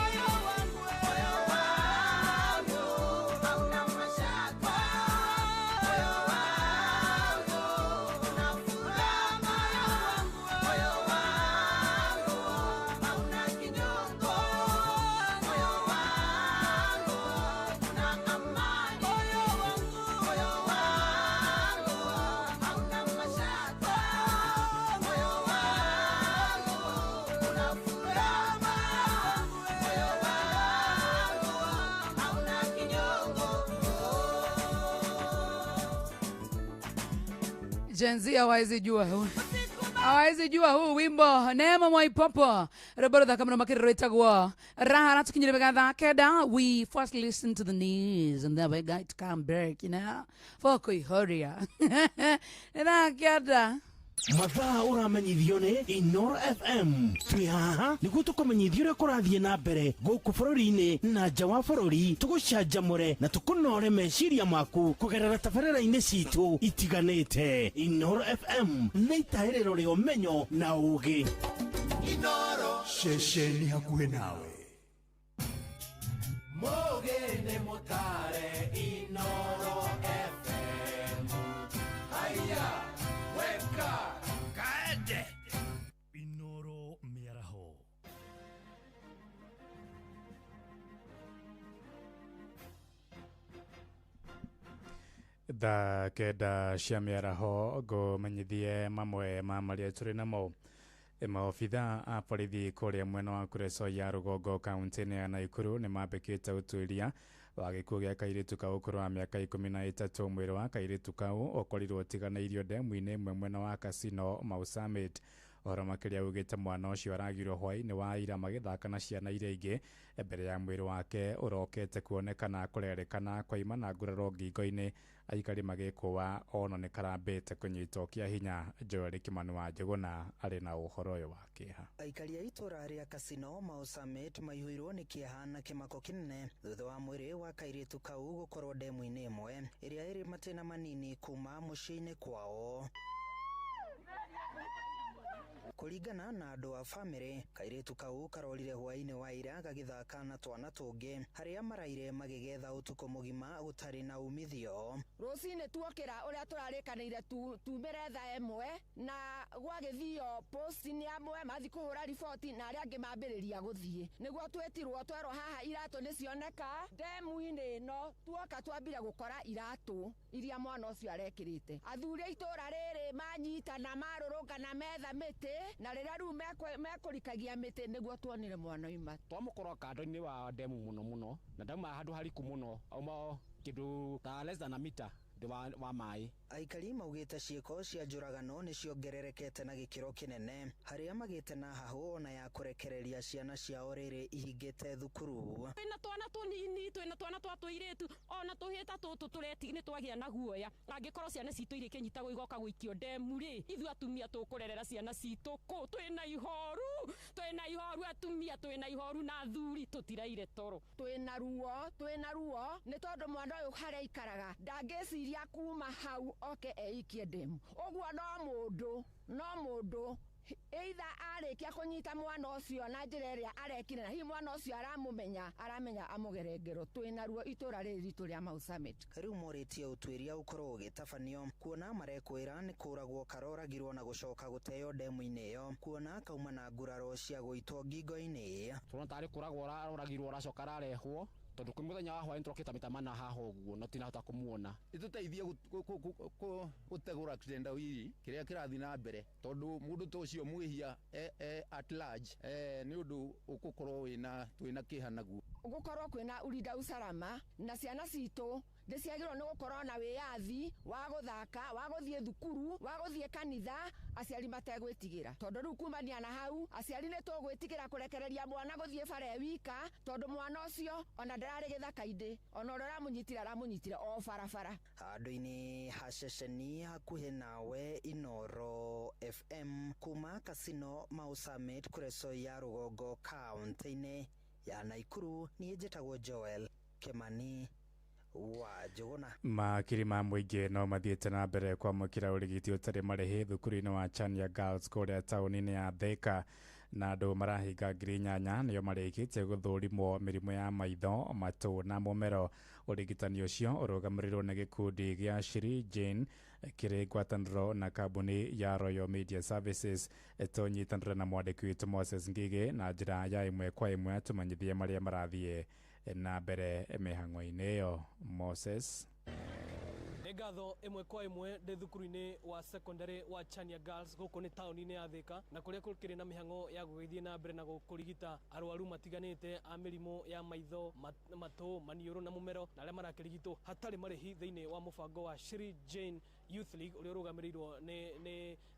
moyo wangu hauna mashaka, moyo wangu una furaha, moyo wangu hauna kinyongo, moyo wangu una amani, moyo wangu hauna mashaka, moyo wangu una furaha, moyo wangu hauna kinyongo. Gen Z hawawezi jua huu. Hawawezi jua huu wimbo Neema Mwaipopo rwimbo ruthaka muno makĩria rwĩtagwo raha ratukinyire wega thaa kenda. We first listen to the news and then we got to come back, you know, for kũihoria nĩ thaa kenda. Mathaa ũramenyithio nĩ Inoro FM. Twĩ haha nĩguo tũkũmenyithia ũrĩa kũrathiĩ na mbere gũkũ bũrũri-inĩ na nja wa bũrũri, tũgũcanjamũre na tũkũnore meciria maku kũgerera tabarĩra-inĩ citũ itiganĩte. Inoro FM nĩ itahĩrĩro rĩa ũmenyo na ũũgĩ. Ceceni hakuhĩ nawe. Mũgĩ nĩ mũtare Inoro FM. Haya, weka kaende. Inoro mĩaraho. Thaa kenda cia mĩaraho ngũmenyithie mamwe ma marĩa tũrĩ namo. Maobitha a borithi kũrĩa mwena wa Kuresoi ya rũgongo kaunti-inĩ ya Naikuru nĩ mambĩkĩte ũtuĩria wa gĩkuũ gĩa kairĩtu ka ũkũrũ wa mĩaka 13. Mwĩrĩ wa kairĩtu kau ũkorirwo ũtiganĩirio ndemu-inĩ ĩmwe mwena wa Casino Mau Summit. Ũhoro makĩria ugĩte mwana ũcio aragirwo hwaĩ-inĩ wa ira magĩthaka na ciana iria ingĩ mbere ya mwĩrĩ wake ũrokete kuonekana kũrerĩkana kwaima na nguraro ngingo-inĩ, aikari magĩkũa ona nĩ karambĩte kũnyitwo kĩa hinya. Joel Kimani wa Njũgũna arĩ na ũhoro ũyũ wa kĩeha. Aikari a itũra rĩa Casino Mau Summit maihũirwo nĩ kĩeha na kĩmako kĩnene thutha wa mwĩrĩ wa kairĩtu kau gũkorwo ndemu-inĩ ĩmwe ĩrĩa ĩrĩ matĩna manini kuma mũciĩ-inĩ kwao. Kũringana na andũ a bamĩrĩ, kairĩtu kau karorire hwaĩ-inĩ wa ira gagĩthaka na twana tũngĩ harĩa maraire magĩgetha ũtukũ mũgima gũtarĩ na umithio. Rũcinĩ tuokĩra ũrĩa tũrarĩkanĩire tumĩre thaa ĩmwe na gwagĩthio post-inĩ amwe mathiĩ kũhũra riboti na arĩa angĩ mambĩrĩria gũthiĩ nĩguo twĩtirwo twerwo haha iratũ nĩcioneka ndemu-inĩ ĩno. Tuoka twambire gũkora iratũ iria mwana ũcio arekĩrĩte. Athuri a itũra rĩrĩ manyitana marũrũngana metha mĩtĩ Na rĩrĩa rĩu mekũrikagia mĩtĩ nĩguo tuonire mwana oima. Twamũkorwo kando-inĩ wa ndemu mũno mũno, na ndauma handũ hariku mũno, auma kĩndũ ta less than a meter wa maĩ. Aikari maugĩte ciĩko cia njũragano nĩ ciongererekete na gĩkĩro kĩnene, harĩa magĩte na hahũ ona ya kũrekereria ciana ciao rĩrĩ ihingĩte thukuru. Twĩna twana tũnini, twĩna twana twa tũirĩtu, ona tũhĩta tũtũ tũreti nĩ twagĩa na guoya. Angĩkorwo ciana citũ irĩkĩnyitagwo igoka gũikio ndemu rĩ, ithuĩ atumia tũkũrerera ciana citũ kũ? Twĩna ihoru, twĩna ihoru atumia, twĩna ihoru na athuri, tũtiraire toro. Twĩna ruo, twĩna ruo nĩ tondũ mwana ũyũ harĩa aikaraga ndangĩciria kuma hau oke eikie ndemu. Ũguo no mũndũ either arĩkia kũnyita mwana ũcio na njĩra ĩrĩa arekire, na hihi mwana ũcio aramũmenya, aramenya amũgere ngero. Twĩna ruo itũra rĩrĩ ritũ rĩa Mau Summit. Rĩu morĩtie ũtuĩria ũkorwo ũgĩtabanio, kuona marekwĩra nĩ kũragwo karoragirwo na gũcoka gũteo ndemu-inĩ ĩyo, kuona kauma na nguraro cia gũitwo ngingo-inĩ. Tũrona tarĩ kũragwo aroragirwo aracoka ararehwo, tondũ kwĩ mũthenya wa hwaĩ nĩtũrokĩte maita mana haha ũguo no tinahota kũmuona. Ĩtũteithie gũtegũra kitendawili kĩrĩa kĩrathiĩ na mbere, tondũ mũndũ ta ũcio mwĩhia at large nĩ ũndũ ũgũkorwo twĩna kĩeha naguo. Gũkorwo kwĩna ulinda usalama na ciana citũ ndĩciagĩrĩirwo nĩ gũkorwo na wĩyathi wa gũthaka, wa gũthiĩ thukuru, wa gũthiĩ kanitha, aciari mategwĩtigĩra. Tondũ rĩu kumania na hau aciari nĩ tũgwĩtigĩra kũrekereria mwana gũthiĩ bara e wika, tondũ mwana ũcio ona ndararĩ gĩthaka-inĩ, ona ũrĩa ũramũnyitire aramũnyitire o barabara. Handũ-inĩ ha ceceni hakuhĩ nawe Inooro FM kuma Kasino Mau Summit Kuresoi ya Rũgongo kaunti-inĩ ya Naikuru, niĩ njĩtagwo Joel Kimani wa Njũgũna. Makiri ma mũingĩ no mathiĩte na mbere kwamũkĩra ũrigiti ũtarĩ marĩhi thukuru-inĩ wa Chania Girls kũrĩa taũni-inĩ ya Thika, na andũ marahinga 8,000 nĩo marĩkĩtie gũthũrimwo mĩrimũ ya maitho, matũ na mũmero. Ũrigitani ũcio ũrũgamĩrĩirwo nĩ gĩkundi gĩa Shiri Jane kĩrĩ ngwatanĩro na kambuni ya Royal Media Services. Tũnyitanĩre na mwandĩki witũ Moses Ngigĩ na njĩra ya ĩmwe kwa ĩmwe atũmenyithie marĩa marathiĩ na mbere mĩhang'o-inĩ ĩyo. Moses. Nĩ ngatho ĩmwe kwa ĩmwe ndĩ thukuru-inĩ wa secondary wa Chania Girls gũkũ nĩ taũni-inĩ ya Thika, na kũrĩa gũkĩrĩ na mĩhang'o ya gũgĩthiĩ na mbere na kũrigita arwaru matiganĩte a mĩrimũ ya maitho, matũ, maniũrũ na mũmero, na arĩa marakĩrigitwo hatarĩ marĩhi thĩinĩ wa mũbango wa Shri Jane Youth League ũrĩa ũrũgamĩrĩirwo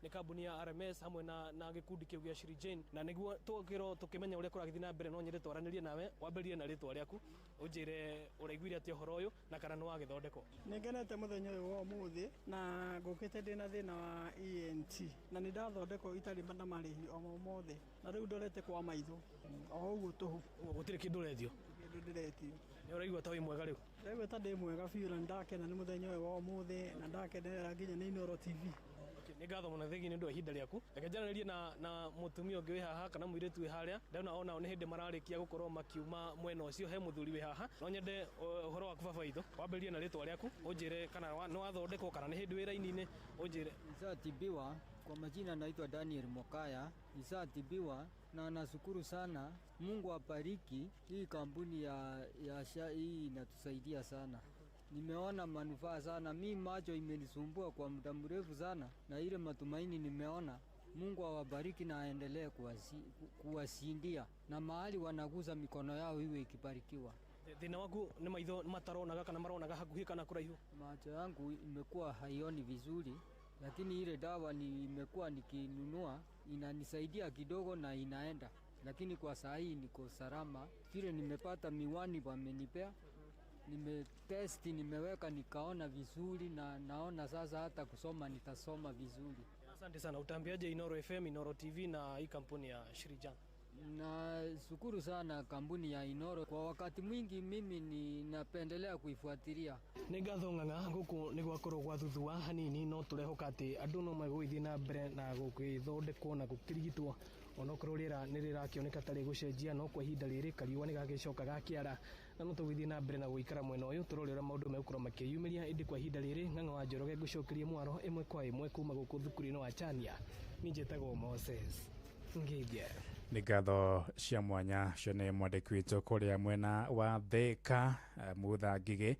nĩ kambuni ya RMS hamwe na gĩkundi kĩu gĩa Shri Jane. Na nĩguo tũkĩrwo tũkĩmenya ũrĩa kũragĩthiĩ na mbere, no nyende twaranĩrie nawe, wambĩrĩrie na rĩtwa rĩaku, ũnjĩre ũraiguire atĩa ũhoro ũyũ na kana nĩ wagĩthondekwo. Nĩngenete mũthenya ũyũ wa ũmũthĩ na ngũkĩte ndĩna thĩna wa ENT na nĩ ndathondekwo itarĩ na marĩhi o mothe, na rĩu ndorete kwa maitho o ũguo tũhũ. Gũtirĩ kĩndũ ũretio? Kĩndũ ndĩretio. Nĩ ũraigua ta wĩ mwega rĩu? Ndĩraigua ta ndĩ mwega biũ na nĩndakena nĩ mũthenya ũyũ wa ũmũthĩ na ndakenerera nginya nĩ Inooro TV. Nĩ ngatho mũno thengi nĩ ũndũ wa ihinda rĩaku. Reke njaranĩrie na mũtumia ũngĩ wĩ haha kana mũirĩtu wĩ harĩa, ndona onao nĩ hĩndĩ mararĩkia gũkorwo makiuma mwena ũcio. He mũthuri wĩ haha, no nyende ũhoro waku baba witũ, wambĩrĩrie na rĩtwa rĩaku, ũnjĩre kana nĩ wathondekwo kana nĩ hĩndĩ wĩ raini-inĩ, ũnjĩre. Nishatibiwa, kwa majina naitwa Daniel Mokaya, nishatibiwa na nashukuru sana. Mungu abariki hii kampuni ya SHA, hii inatusaidia sana. Nimeona manufaa sana. Mi macho imenisumbua kwa muda mrefu sana, na ile matumaini nimeona. Mungu awabariki na aendelee kuwashindia, na mahali wanagusa mikono yao iwe ikibarikiwa. Thĩna waku nĩ maitho mataronaga kana maronaga hakuhĩ kana kũraihu? Macho yangu imekuwa haioni vizuri, lakini ile dawa nimekuwa nikinunua inanisaidia kidogo na inaenda, lakini kwa saa hii niko salama. Vile nimepata miwani wamenipea, nimetesti, nimeweka nikaona vizuri, na naona sasa hata kusoma nitasoma vizuri. Asante sana. Utaambiaje Inooro FM, Inooro TV na hii kampuni ya Shirijan? Nashukuru sana kampuni ya Inooro. Kwa wakati mwingi mimi ninapendelea kuifuatilia. Nĩ ngatho ng'ang'a gũkũ nĩ gwakorwo gwa thuthua hanini, no tũrehoka atĩ andũ no megũgĩthiĩ na mbere na gũgĩthondekwo na gũkĩrigitwo, onokorwo rĩera nĩ rĩrakĩoneka ta rĩgũcenjia, no kwa ihinda rĩrĩ kariũa nĩ gagĩcoka gakĩara, na no tũgũthiĩ na mbere na gũikara mwena ũyũ tũrore ũrĩa maũndũ megũkorwo makĩyumĩria. Ĩndĩ kwa ihinda rĩrĩ ng'ang'a wa Njoroge ngũcokerie mwaro ĩmwe kwa ĩmwe kuma gũkũ thukuru-inĩ wa Chania. Niĩ njĩtagwo Moses Ngĩthia. Nĩ ngatho cia mwanya cio nĩ mwandĩki witũ kũrĩa mwena wa Thika, Mutha Ngigĩ,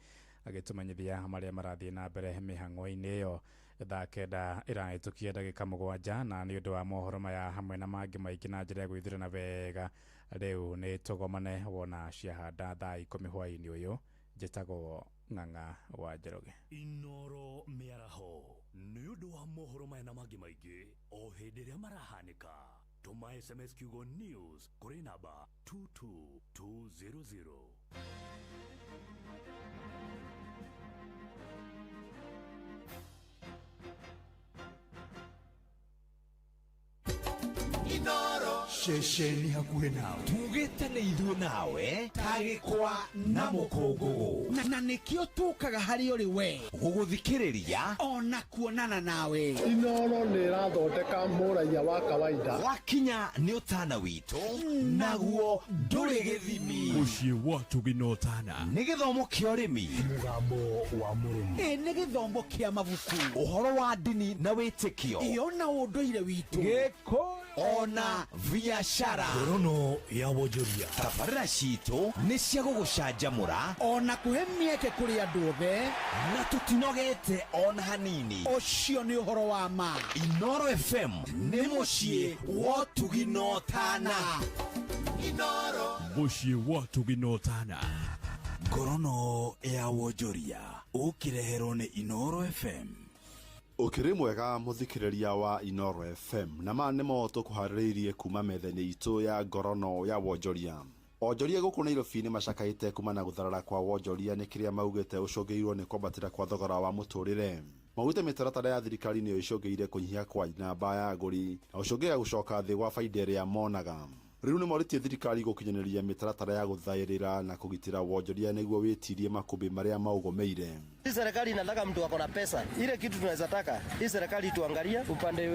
agĩtũmenyithia marĩa marathiĩ na mbere mĩhang'o-inĩ ĩyo. Thaa 9 ĩrahĩtũkia ndagĩka 7, na nĩ ũndũ wa mohoro maya hamwe na mangĩ maingĩ na njĩra ya gwĩthurana wega, rĩu nĩ tũgomane wona ciahanda thaa 10 hwaĩ-inĩ ũyũ. Njĩtagwo Ng'ang'a wa Njoroge. Inoro mĩaraho nĩ ũndũ wa mohoro maya na mangĩ maingĩ o hĩndĩ ĩrĩa marahanĩka, tũma SMS kiugo news kũrĩ namba 22200. Inoro ceceni hakuhĩ nawe, tugĩte nĩ ithuĩ nawe ta gĩkwa na mũkũngũgũ, na nĩkĩo tũkaga harĩ ũrĩ we gũgũthikĩrĩria ona kuonana nawe. Inoro nĩ ĩrathondeka mũraiya wa kawaida. Wakinya nĩ ũtana witũ, naguo ndũrĩ gĩthimi. Mũciĩ wa tũginotana nĩ gĩthomo kĩa ũrĩmi, mũgambo wa mũrĩmi, ĩ nĩ gĩthomo kĩa mabuku, ũhoro wa ndini na wĩtĩkio, ĩyo na ũndũire witũ, gĩkũyũ ona biashara. Ngorono ya wonjoria. Tabarĩra citũ nĩ cia gũgũcanjamũra ona kũhe mĩeke kũrĩ andũ othe, na tũtinogete ona hanini. Ũcio nĩ ũhoro wa ma. Inoro FM nĩ mũciĩ wa ũtugi na ũtana. Inoro mũciĩ wa ũtugi na ũtana. Ngorono ya wonjoria ũkĩreherwo nĩ Inoro FM. Ũkĩrĩ mwega mũthikĩrĩria wa Inoro FM, na maya nĩmo tũkũharĩrĩirie kuma metha-inĩ itũ ya ngorono ya wonjoria. Onjoria gũkũ Nairobi nĩ macakaĩte kuma na gũtharara kwa wonjoria nĩ kĩrĩa maugĩte ũcũngĩirwo nĩ kwambatĩra kwa thogora wa mũtũrĩre. Maugĩte mĩtaratara ya thirikari nĩyo ĩcũngĩire kũnyiha kwa namba ya agũri na gũcũngĩra gũcoka thĩ gwa baida ĩrĩa monaga. Rĩu nĩ morĩtie thirikari gũkinyanĩria mĩtaratara ya gũthaĩrĩra na kũgitĩra wonjoria nĩguo wĩtirie makũmbĩ marĩa maũgomeire. Hii serikali inataka mtu ako na pesa. Ile kitu tunaweza taka, hii serikali tuangalie upande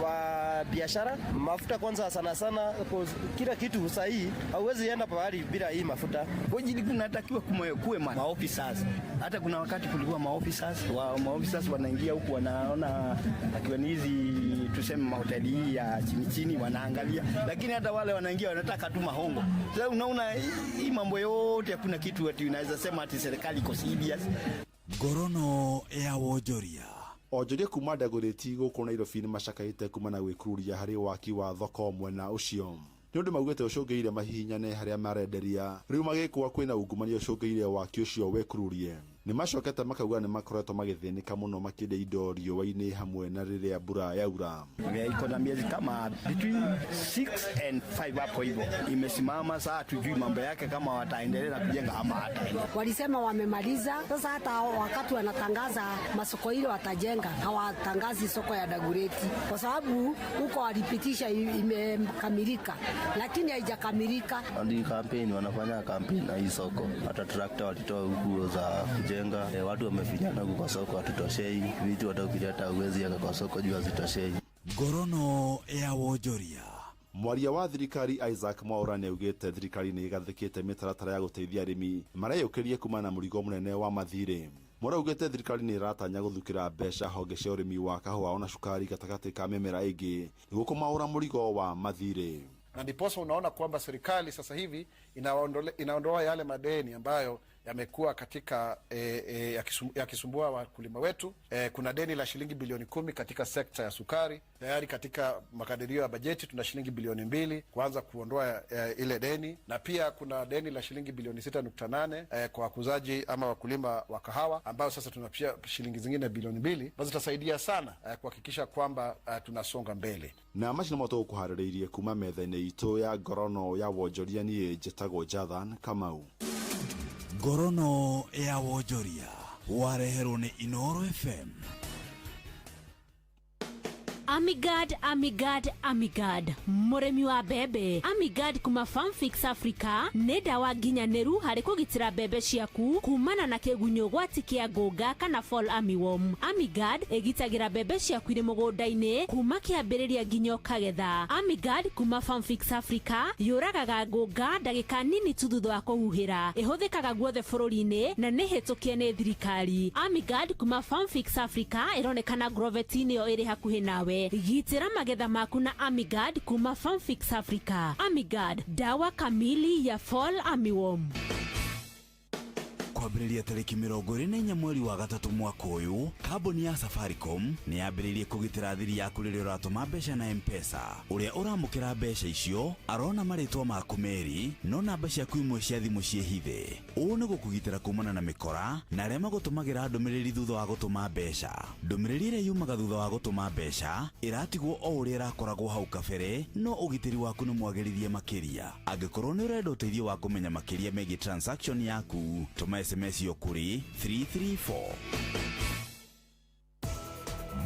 wa biashara, mafuta kwanza sana sana, kila kitu sahihi, hauwezi enda pahali bila hii mafuta. Kwa kunatakiwa kuwe maofficers. Hata kuna wakati kulikuwa maofficers, maofficers wanaingia huku wanaona akiwa ni hizi tuseme mahoteli hii ya chini chini wanaangalia, lakini hata wale wanaingia wanataka tu mahongo. Sasa unaona hii mambo yote hakuna kitu ati unaweza sema ati serikali iko serious. Ngorono ya wonjoria. Onjoria kuma Dagoretti gũkũ Nairobi nĩ macakaĩte kuma na gwĩkururia harĩ waki wa thoko mwena ũcio. Nĩ ũndũ maugĩte ũcũngĩire mahihinyane harĩa marenderia, rĩu magĩkũa kwĩna ungumania ũcũngĩire waki ũcio wĩkururie. Nĩ macokete makauga nĩ makoretwo magĩthĩnĩka mũno makĩendia indo riũa-inĩ hamwe na rĩrĩa mbura yaura. Iko na miezi kama between 6 and 5 hapo hivyo imesimama. Sasa hatujui mambo yake kama wataendelea na kujenga ama hataendelea. Walisema wamemaliza. Sasa hata wakati wanatangaza masoko ile watajenga, hawatangazi soko ya Dagoretti kwa sababu huko walipitisha imekamilika, lakini haijakamilika. Ndio kampeni wanafanya kampeni na hii soko, hata trakta walitoa huku za kujenga. Watu wamefinyana huku kwa soko, hatutoshei vitu, hata ukileta huwezi weka kwa soko juu hazitoshei. Ngorono ya wonjoria. Mwaria wa thirikari Isaac Mwaura nĩaugĩte thirikari nĩ ĩgathĩkĩte mĩtaratara ya gũteithia arĩmi mareyũkĩrie kuma na mũrigo mũnene wa mathirĩ. Mwaura augĩte thirikari nĩ ĩratanya gũthukĩra mbeca honge cia ũrĩmi wa kahũa ona cukari gatagatĩ ka mĩmera ĩngĩ nĩguo kũmaũra mũrigo wa mathirĩ. Na ndiposa unaona kwamba serikali sasa hivi inaondoa yale madeni ambayo yamekuwa katika yakisumbua wakulima wetu. Kuna deni la shilingi bilioni 10 katika sekta ya sukari. Tayari katika makadirio ya bajeti tuna shilingi bilioni 2 kuanza kuondoa ile deni, na pia kuna deni la shilingi bilioni 6.8 kwa wakuzaji ama wakulima wa kahawa, ambayo sasa tuna pia shilingi zingine bilioni 2 ambazo zitasaidia sana kuhakikisha kwamba tunasonga mbele. Na macio nĩmo tũgũkũharĩrĩirie kuma metha-inĩ itũ ya ngorono ya wonjoria. Niĩ njĩtagwo Jathan Kamau. Ngorono ya wonjoria wareherwo nĩ Inoro FM. Amigad, Amigad, Amigad, mũrĩmi wa mbembe. Amigad kuma Farmfix Africa nĩ ndawa nginyanĩru harĩ kũgitĩra mbembe ciaku kumana na kĩgunyũ gwati kĩa ngũnga kana fall armyworm. Amigad ĩgitagĩra mbembe ciaku irĩ mũgũnda-inĩ kuma kĩambĩrĩria nginya ũkagetha. Amigad kuma Farmfix Africa yũragaga ngũnga ndagĩka nini tu thutha wa kũhuhĩra. Ĩhũthĩkaga guothe bũrũri-inĩ na nĩ hĩtũkie nĩ thirikari. Amigad kuma Farmfix Africa ĩronekana Grovet-inĩ ĩyo ĩrĩ hakuhĩ nawe. Gitĩra magetha maku na Amigad kuma Farmfix Africa. Amigad, dawa kamili ya fall armyworm. Kwambĩrĩria Kwambĩrĩria tarĩki 24 mweri wa gatatũ mwaka ũyũ, kambuni ya Safaricom nĩ yambĩrĩirie kũgitĩra thiri yaku rĩrĩa ũratũma mbeca na M-Pesa. Ũrĩa ũramũkĩra mbeca icio arona marĩtwa maku merĩ, no namba ciaku imwe cia thimũ ciĩhithe. Ũũ nĩ gũkũgitĩra kumana na mĩkora na arĩa magũtũmagĩra ndũmĩrĩri thutha wa gũtũma mbeca. Ndũmĩrĩri ĩrĩa yumaga thutha wa gũtũma mbeca ĩratigwo o ũrĩa ĩrakoragwo hau kabere, no ũgitĩri waku nĩ mwagĩrithie makĩria. Angĩkorwo nĩ ũrenda ũteithio wa kũmenya makĩria megiĩ transaction yaku, tũma SMS yo kũrĩ 334.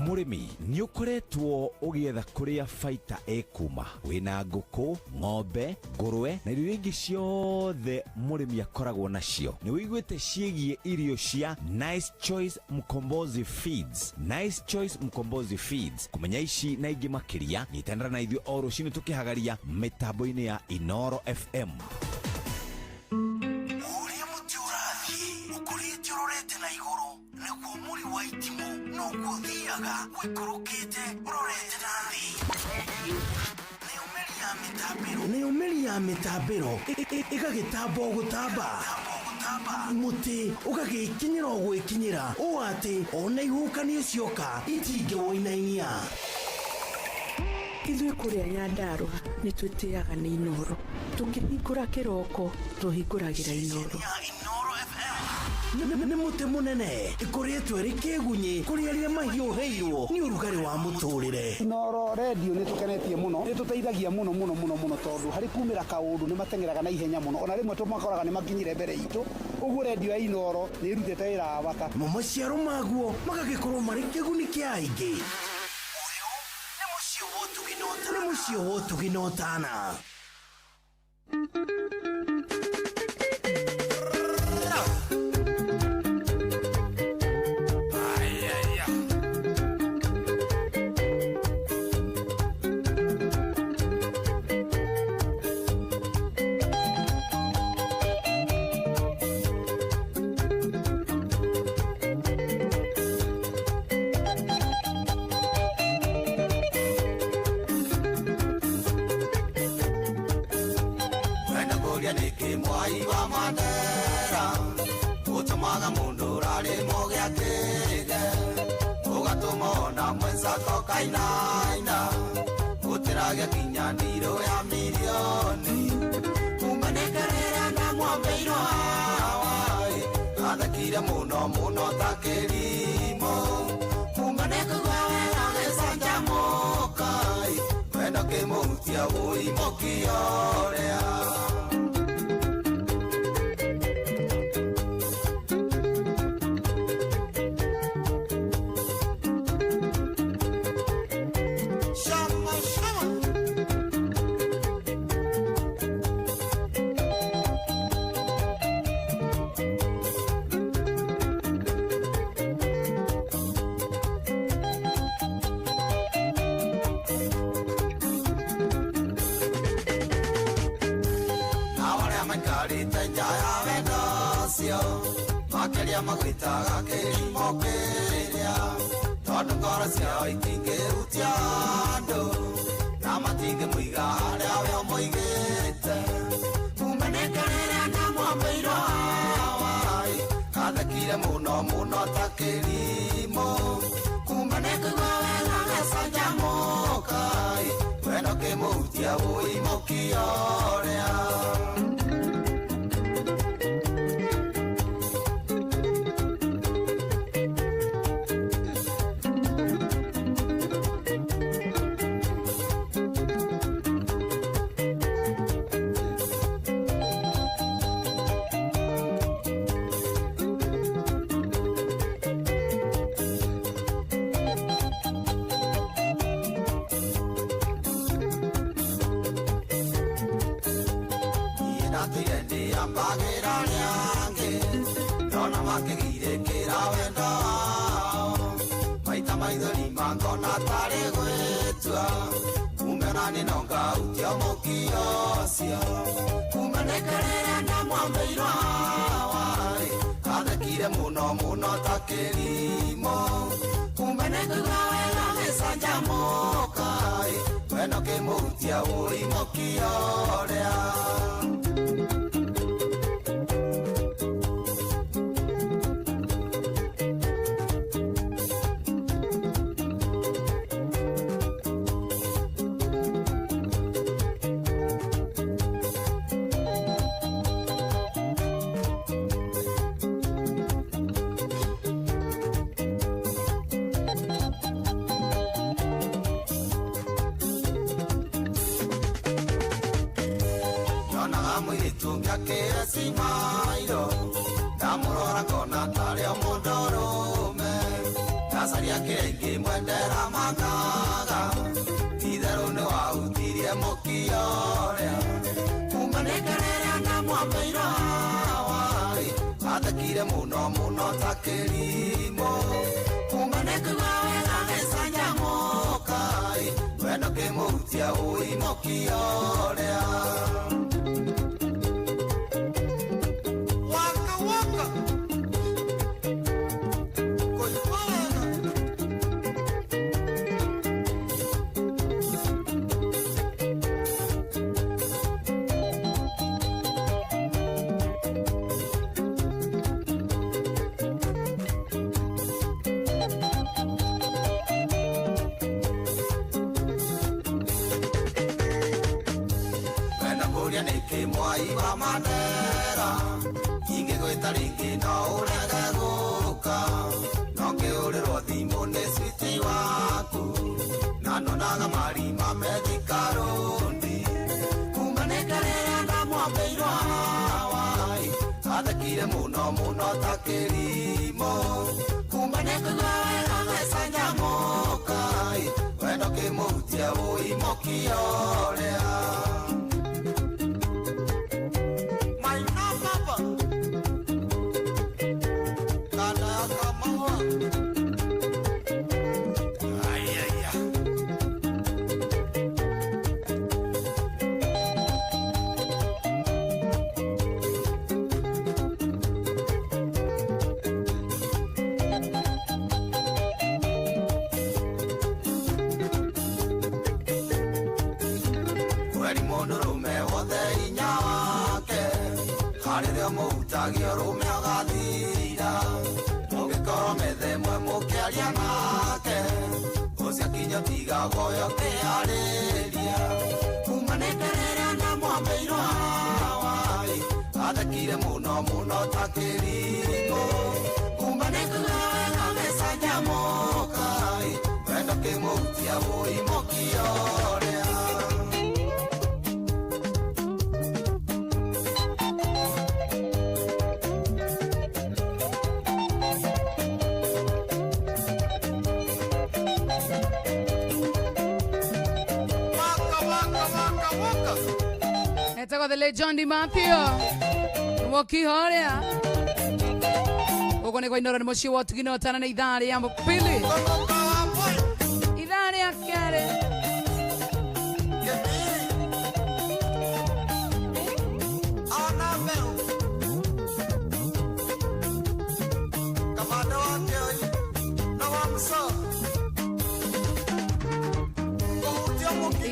Mũrĩmi nĩ ũkoretwo ũgĩetha kũrĩa baita ĩkuma wĩna ngũkũ, ng'ombe, ngũrwe na irio ingĩ ciothe mũrĩmi akoragwo nacio. Nĩ wĩiguĩte ciĩgiĩ irio cia Nice Choice Mkombozi Feeds. Nice Choice Mkombozi Feeds, kũmenya ici na ingĩ makĩria, nyitanĩra na ithuĩ o rũcinĩ tũkĩhagaria mĩtambo-inĩ ya Inoro FM. Ũrĩa mũtĩ ũrathiĩ ũkũrĩte ũrorete na igũrũ, nĩguo mũri wa itimũ noguo ũthiaga ũikũrũkĩte ũrorete na thĩ. Nayo mĩri ya mĩtambĩro ĩgagĩtamba o gũtamba, mũtĩ ũgagĩkinyĩra o gwĩkinyĩra, ũũ atĩ ona ihuhũkanio cioka itingĩwũinainia. Ithuĩ kũrĩa Nyandarũa nĩ twĩtĩaga nĩ Inoro. Tũkĩhingũra kĩroko tũhingũragĩra Inoro. Nĩ mũtĩ mũnene ĩkoretwo ĩrĩ kĩgunyĩ kũrĩ arĩa mahiũhĩirwo nĩ ũrugarĩ wa mũtũrĩre. Inoro redio nĩ tũkenetie mũno, nĩ tũteithagia mũno mũno mũno mũno, tondũ harĩ kumĩra kaũndũ nĩ mateng'eraga na ihenya mũno, ona rĩmwe tũmakoraga nĩ makinyire mbere itũ. Ũguo redio ya Inoro nĩ ĩrutĩte wĩra wa bata. Mo maciaro maguo magagĩkorwo marĩ kĩguni kĩa aingĩ. Nĩ mũciĩ wa ũtugi na ũtana. Wenda kũria nĩkĩ mwai wa Mandera ũtũmaga mũndũ ũrarĩmwo gĩakĩge, ũgatũma ona mwenzako kainaina, gũtĩragia kinya ndirũ ya mirioni. Kumbe nĩ karĩra ndamwambĩirwo Hawaii, athekire mũno mũno ta kĩrimũ. Kumbe nĩ kũigua wega gĩcanjamũka, wendo kĩmũhutia wũi mũkiorea. Shama, shama. Nao arĩa maikarĩte nja ya wendo ũcio makĩria magwĩtaga kĩrimũ kĩrĩa, tondũ ngoro ciao itingĩhutia andũ na matingĩmũiga harĩa we ũmũigĩte. Kumbe nĩ karĩrĩa ndamwambĩirwo Hawaii, athekire mũno mũno ta kĩrimũ. Kumbe nĩ kũigua wega gĩcanjamũka, wendo kĩmũhutia wũi mũkiorea. Niĩ ndĩambagĩra arĩa angĩ, ndona makĩgirĩkĩra wendo wao, maita maithori mangona tarĩ gwĩtua. Kumbe ona niĩ no ngahutia mũkio ũcio. Kumbe nĩ karĩrĩa ndamwambĩirwo Hawaii, athekire mũno mũno ta kĩrimũ. Kumbe nĩ kũigua wega gĩcanjamũka, wendo kĩmũhutia wũi mũkiorea. Mũirĩtu ngakĩecimairo ndamũrora ngona tarĩ o mũndũrũme ndacaria kĩrĩa ingĩmwendera makaga itherũ nĩ wahutirie mũkio ũrĩa kuma nĩngerĩra ndamwambĩirwo hawaĩ athekire mũno mũno ta kĩrimũ kuma nĩkũigua wega gĩcanjamũka wendo kĩmũhutia ũi mũkio ũrĩa. Waka waka kũigua wega. Wenda kũria nĩkĩ mwai wa Mandera ingĩgwĩta rĩngĩ no ũrege gũka no kĩũrĩrwo thimũ nĩ switi waku na nyonaga marima methikarundi kuma nĩngerĩra ndamwambĩirwo hawaĩ athekire mũno mũno ta kĩrimũ kuma nĩkũigua wega gĩcanjamũka wendo kĩmũhutia ũi mũkio ũrĩa. Kweri mũndũrũme wothe hinya wake harĩrĩa mũhutagia ũrũme ũgathira mũngĩkorwo metha ĩmwe mũkĩaria nake ũcio kinya tigagwo ũyũ ũkĩarĩria kuma nĩngerĩra ndamwambĩirwo hawaĩ athekire mũno mũno ta kĩrimũ kuma nĩkũigua wega gĩcanjamũka wendo kĩmũhutia ũi mũkio ũrĩa. Etagwo the late John DiMatteo mũkihoria gũkũ nĩ kwa Inooro nĩ mũciĩ wa ũtugi na ũtana nĩ ithaa rĩa pili ithaa rĩa kerĩ.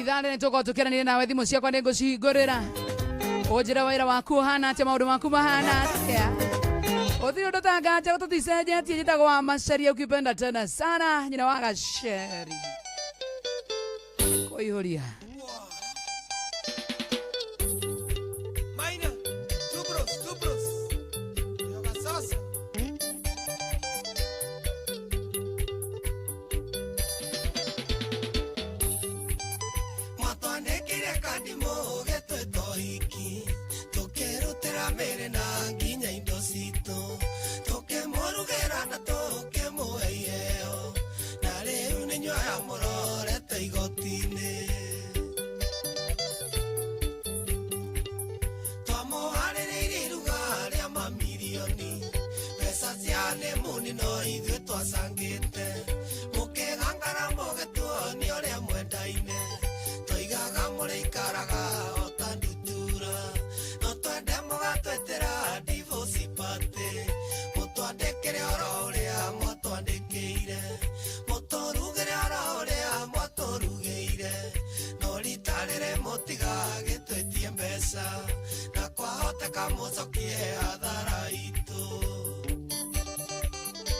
Ithaa rĩrĩ tũkorwo tũkĩaranĩria nawe thimũ ciakwa nĩ ngũcihingũrĩra ũnjĩre wĩra waku ũhana atĩa maũndũ maku mahana atĩa ũthiri ũndũ ta nganja tũticenjetie njĩtagwo wa Macharia ukipenda tena sana nyina wa Gaceri kũihũria. Maina, two bros, two bros. Yoga sasa. Matwandĩkire kandi mũgĩtwĩtwo hiki tũkĩrutĩra mĩrĩ na nginya indo citũ tũkĩmũrugĩra na tũkĩmũhe iheo na rĩu nĩ inyuĩ aya mũrorete igoti-inĩ. Twamũharĩrĩirie iruga rĩa mamirioni mbeca cia nemuni no ithuĩ twacangĩte mũkĩgangara mũgĩtuonia ũrĩa mwendaine tũigaga mũrĩikaraga o ta ndutura no twende mũgatwĩtĩra divorce party mũtwandĩkĩre oro ũrĩa mwatwandĩkĩire mũtũrugĩre oro ũrĩa mwatũrugĩire no rita rĩrĩ mũtigagĩtwĩtie mbeca na kwahoteka mũcokie hathara itũ.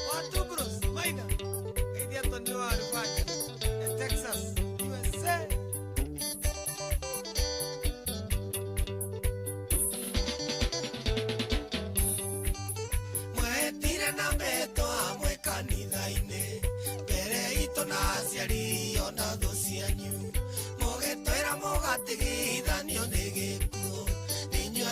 Watu bros, Maina, Eddie Antonio Arbacha, Texas, USA. Mwetire na metwo amwe kanitha-inĩ mbere itũ na aciari ona thũ cianyu mũgĩtwĩra mũgatigithanio nĩ gĩkuũ inyuĩ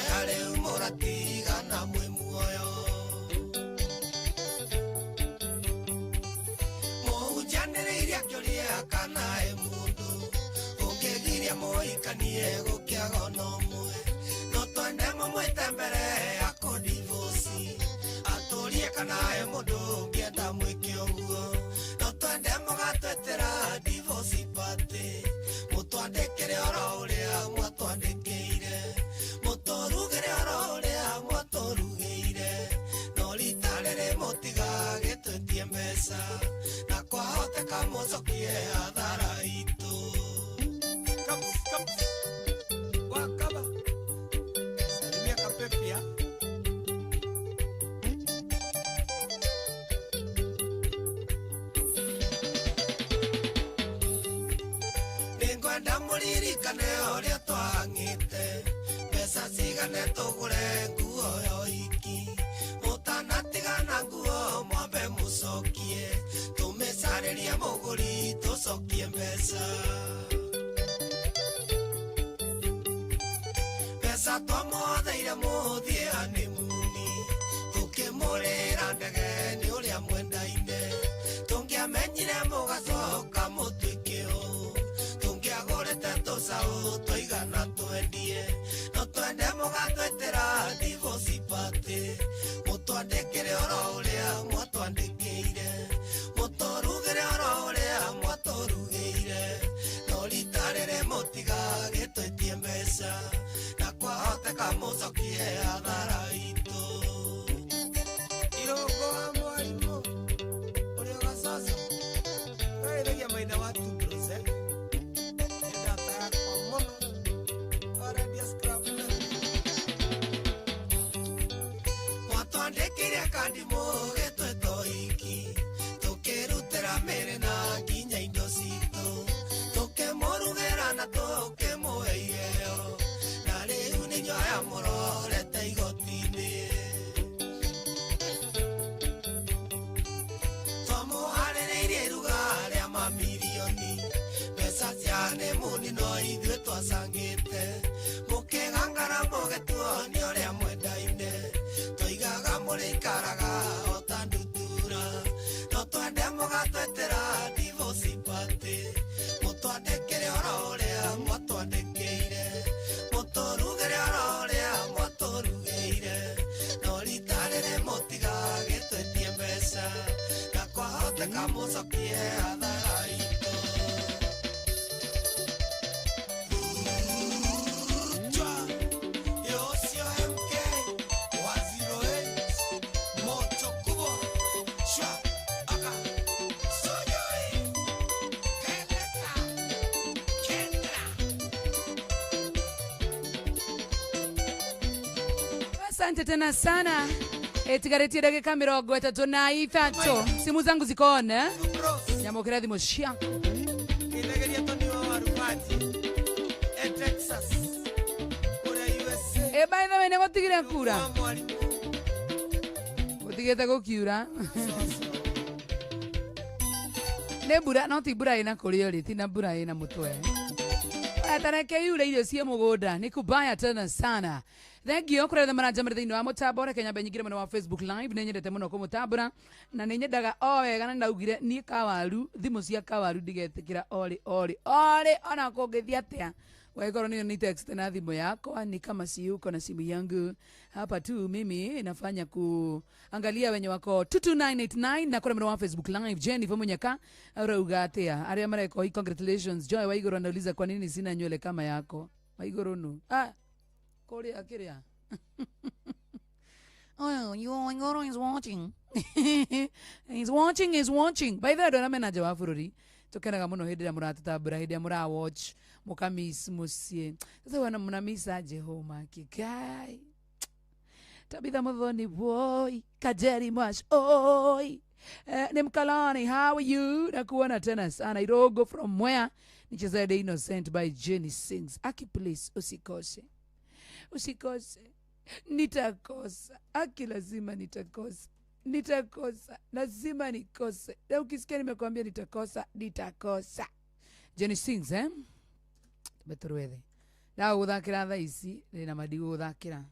mũhikanie gũkĩaga ona ũmwe no twende mũmwĩte mbere ya kũdivosi atũrie kana he mũndũ ũngĩenda mwĩke ũguo no twende mũgatwĩtĩra divosi party mũtwandĩkĩre oro ũrĩa mwatwandĩkĩire mũtũrugĩre oro ũrĩa mwatũrugĩire no rita rĩrĩ mũtigagĩtwĩtie mbeca na kwahoteka mũcokie hathara itũ. Wakaba salimia kapepia. Nĩngwenda mũririkane ũrĩa twahang'ĩte mbeca cigane tũgũre nguo ya ũhiki mũtanatigana nguo mwambe mũcokie tũmĩcarĩrie mũgũri tũcokie mbeca mbeca twamũtheire mũthiĩ hanimuni tũkĩmũrĩra ndege nĩ ũrĩa mwendaine tũngĩamenyire mũgacoka mũtuĩke ũũ tũngĩagũrĩte tũcaũ tũigana twendie no twende mũgatwĩtĩra divosi party mũtwandĩkĩre oro ũrĩa mwatwandĩkĩire mũtũrugĩre oro ũrĩa mwatũrugĩire no rita rĩrĩ mũtigagĩtwĩtie mbeca na kwahoteka mũcokie hathara itũ. Irũngũ wa mwarimũ ũrĩa gacoco weithagia maithe wa Tubros, eh? Nĩ ndata yakwa mũno warendia scrap mwatwandĩkĩire kandi mũgĩtwĩta ũhiki tũkĩrutĩra mĩrĩ na nginya indo citũ tũkĩmũrugĩra na tũkĩmũhe iheo na rĩu nĩ inyuĩ mũrorete igoti-inĩ twamũharĩrĩirie iruga rĩa mamirioni mbeca cia nemuni no ithuĩ twacangĩte mũkĩgangara mũgĩtuonia ũrĩa mwendaine tũigaga mũrĩikaraga o ta ndutura no twende mũgatwĩtĩra divosi party mũtwandĩkĩre oro ũrĩa mwatwandĩkĩire mũtũrugĩre oro ũrĩa mwatũrugĩire no rita rĩrĩ mũtigagĩtwĩtie mbeca na kwahoteka mũcokie hathara itũ. Yosio MK wa 08 moto kubwa shwa aka sojoi keleka kendra. Asante tena sana. Etigaretie ndagĩka 33 simu zangu ziko on, eh? Nyamũkĩra thimũ ciaku. Kĩthegeria Tony wa Warubati e Texas kũrĩa USA. By the way, nĩ gũtigire kura gũtigĩte gũkiura nĩ mbura no ti mbura ĩna kũrĩa ũrĩ ti na mbura ĩna mũtwe. Tareke yure irio cia mũgũnda nĩ kubaya tena sana. Thank you kũrĩa othe maranjamĩra thĩinĩ wa mũtambo reke nyambe nyingĩre mwena wa Facebook Live nĩ nyendete mũno kũmũtambũra na nĩ nyendaga o wega na ndaugire niĩ kawaru thimũ cia kawaru ndigetĩkĩra orĩ orĩ orĩ ona kũngĩthiĩ atĩa waigoro niyo ni text na thimũ yakwa ni kama si uko na simu yangu hapa tu mimi nafanya kuangalia wenye wako 22989 na kũrĩa mwena wa Facebook Live Jennifer Munyaka arauga atia aria mareko hii congratulations Joy Waiguru anauliza kwa nini sina nywele kama yako Waiguru nu kuria kiria Oh, you Waiguru is watching. He's watching, he's watching. By the way, ndona mena nja wa bũrũri tukenaga muno hĩndĩ ĩrĩa mũratũtambũra hĩndĩ ĩrĩa mũra watch mũkamiss mũciĩ sasa wana mnamiss aje home akikai Tabitha Muthoni boy Kajeri Mwash oi ni Mkalani, how are you? Nakuona tena sana Irogo from Mwea nicheza The Innocent by Jenny Sings. Aki please usikose usikose nitakosa aki lazima nitakosa nitakosa lazima nikose na ukisikia nimekwambia nitakosa nitakosa. Jenny Sings betorwethe na guthakira thaa ici na madigo guthakira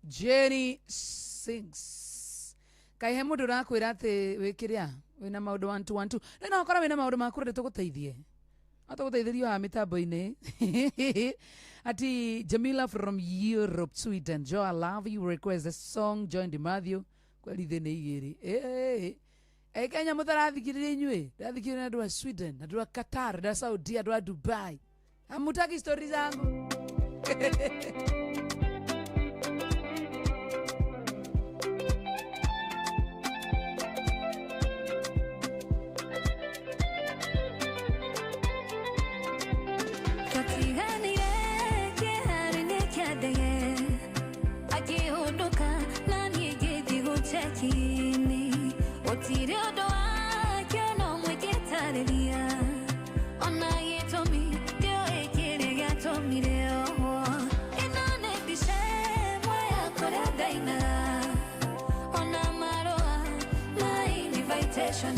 Jenny Sings kai he mundu urakwira ati wikiria wina maundu 1 2 1 2 no ukora wina maundu maku rä tũgũteithie Atagũteithĩrio haha mĩtambo-inĩ. Ati Jamila from Europe, Sweden. Joe, I love you. Request the song Join the Matthew. Kweli thĩ nĩ igĩrĩ. Eh, Kenya mũtarathikĩrĩria inyuĩ. Ndathikĩrĩria na andũ a Sweden, andũ a Qatar, andũ a Saudi, andũ a Dubai. Hamutaki stori zangu. Twatiganire kĩharo-inĩ kĩa ndege akĩhũndũka na niĩ ngĩthiĩ gũcheki-inĩ gũtirĩ ũndũ wake ona ũmwe ingĩtarĩria ona gĩtũmi ndĩũĩ kĩrĩa gĩatũmire ohwo ĩno nĩ mbica ĩmwe ya kũrĩa ndainaga ona marũa ma invitation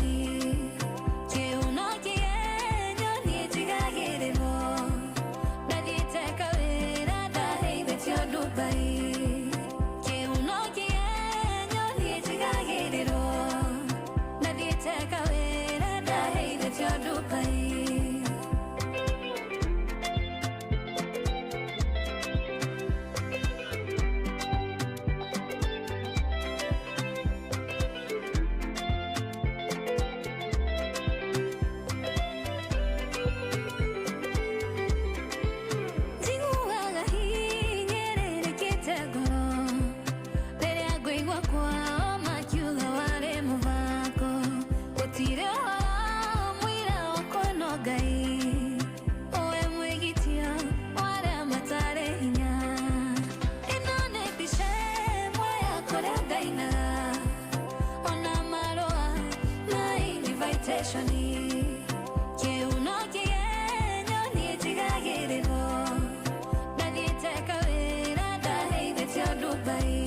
kĩuno kĩenyo niĩ njigagĩrĩrwo ndathiĩte kawĩra ndaheithĩtio Dubai kĩuno kĩenyo niĩ njigagĩrĩrwo ndathiĩte kawĩra ndaheithĩtio Dubai. Njiguaga hinyĩrĩrĩkĩte ngoro rĩrĩa ngũigua kwao makiuga warĩ mũbango gũtirĩ ũhoro mũira wakwa no Ngai ũwe mwĩgitia wa arĩa matarĩ hinya ĩno nĩ mbica ĩmwe ya kũrĩa ndainaga ona marũa ma invitation kĩuno kĩgenyo niĩ njigagĩrĩrwo ndathiĩte kawĩra ndaheithĩtio Dubai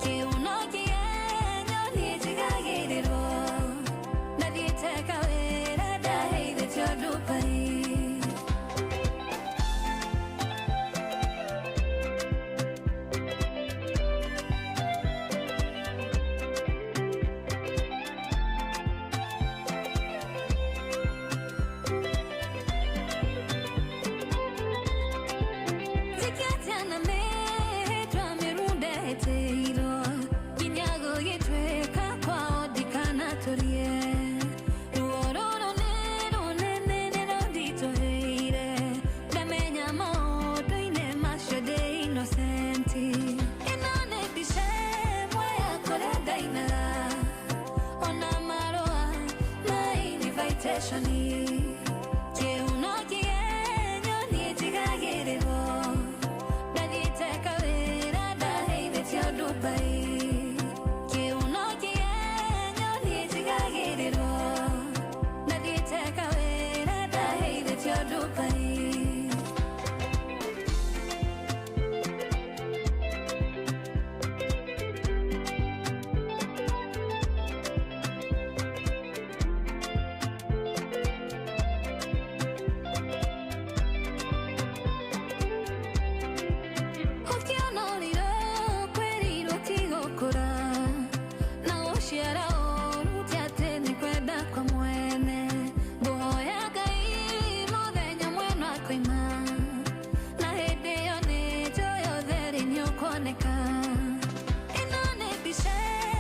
kĩuno kĩgenyo niĩ njigagĩrĩrwo ndathiĩte kawĩra ndaheithĩtio Dubai. Zikiatiana mĩhĩtwa mĩrundetĩirwo nginya gũgĩtuĩka kwao ndikanatũrie ruo rũrũ nĩ rũnene nĩrũnditũhĩire ndamenya maũndũ-inĩ macio ndĩ innocent ĩno nĩ mbica ĩmwe ya kũrĩa ndainaga ona marũa ma invitation kĩuno kĩgenyo niĩ njigagĩrĩrwo ndathiĩte kawĩra ndaheithĩtio Dubai kĩuno kĩgenyo niĩ njigagĩrĩrwo ndathiĩte kawĩra ndaheithĩtio Dubai. Ũkĩona ũrĩrũ kwĩrirwo ti gũkũra na gũciara ũru ti atĩ nĩ kwenda kwa mwene ngũhoya Ngai mũthenya mwena akoima na hĩndĩ ĩyo nĩ njũĩ ũtheri nĩ ũkuoneka ĩno nĩ mbica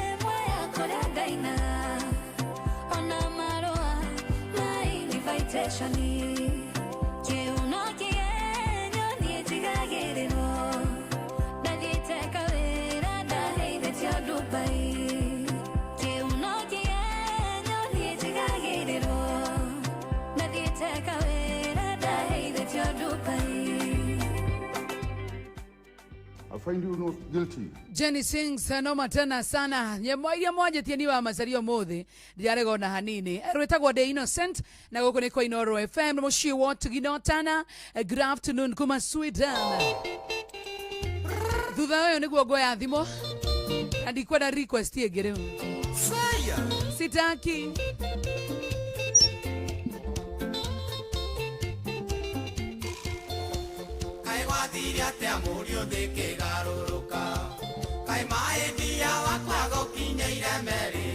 ĩmwe ya kũrĩa ndainaga ona marũa ma invitation kĩuno kĩgenyo niĩ njigagĩrĩrwo ndathiĩte kawĩra ndaheithĩtio Dubai kĩuno kĩgenyo niĩ njigagĩrĩrwo ndathiĩte kawĩra ndaheithĩtio Dubai. I find you not guilty. Jenny sings noma tena sana nyamũ iria mwanjĩtie ni wa macaria ũmũthĩ ndiarega ona hanini rwĩtagwo The Innocent na gũkũ nĩ kwa Inooro FM mũciĩ wa Tugino Tana. Good afternoon kuma Sweden. Thutha ũyũ nĩguo nguoya thimũ na ndikwenda request ĩngĩ rĩu sitaki. Kaĩ gwathire atĩa mũriũ thĩ kĩgarũrũka kaĩ maĩ ndia wakwa gũkinyĩire merĩ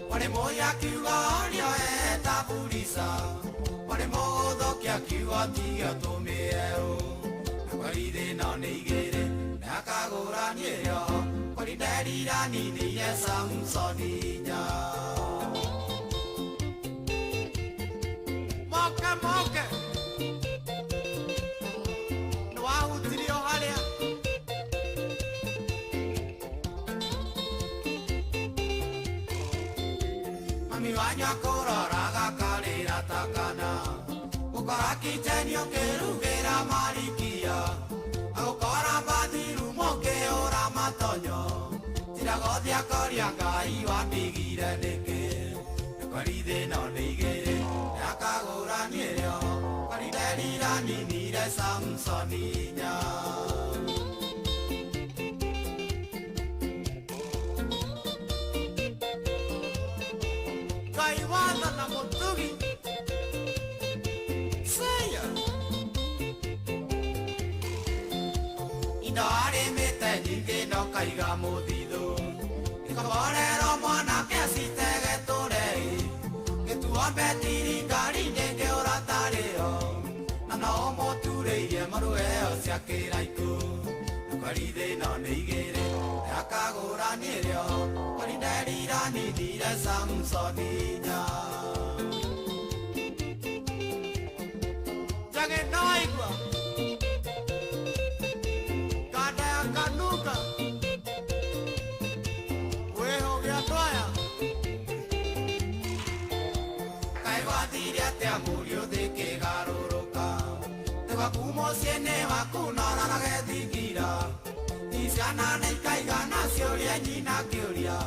warĩ mũya kiuga ũrĩa eta burisa warĩ mũgũthũ Kia kiugo tiga tũmĩerũ na kwarithi no nĩ igĩrĩ ndakagũranirio kwari nderiraniniire Samsoni inya. Moke moke nĩwahutirio harĩa mami wanyu akũroraga karĩra ta kana gũkora kicheni ũkĩrugĩra marikia agũkora bathirumu ũkĩhũra matonyo tiragothi akoria Ngai wandigire nĩkĩ na kwarithi no nĩ igĩrĩ ndakagũranirio kwari nderiraniniire Samsoni inya. Ngai watha na mũtugi Seya indo arĩmĩte nyingĩ no kaiga mũthithũ gĩkoborero mwanake acitege tũrei gĩtuo mbetiri ngari nyingĩ ũratarĩo na no ũmũturĩirie marueo cia kĩraikũ na kwarithi no nĩ igĩrĩ ndakagũranirio kwari nderiraniniire Samsoni inya. Njagĩ nĩwaigua kanda ya kanuka wĩhũge andũ aya kaĩ gwathire atĩa mũriũ thĩ kĩgarũrũka tĩgwaku mũciĩ nĩ waku norarage thingira ciana nĩ ikaigana ciũrie nyina kĩũria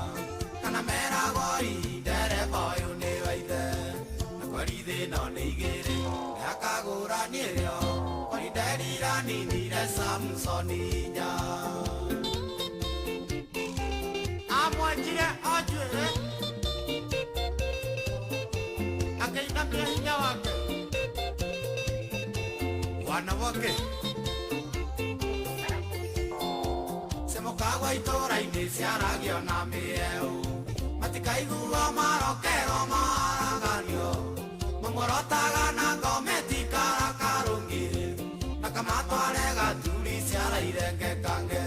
kana meragwo ndereba ũyũ nĩ wa ithe na kwarithi no nĩ igĩrĩ ndakagũranirio kwari nderiraniniire Samsoni inya. Amwanjire o njuĩrĩ akĩinamia hinya wake wanawake Kagwa itũra-inĩ ciaragio na mĩeũ matikaiguo marokerwo maraganio mamũrotaga na ngome tikarakarũngĩ na kamatware gaturi ciarairengekange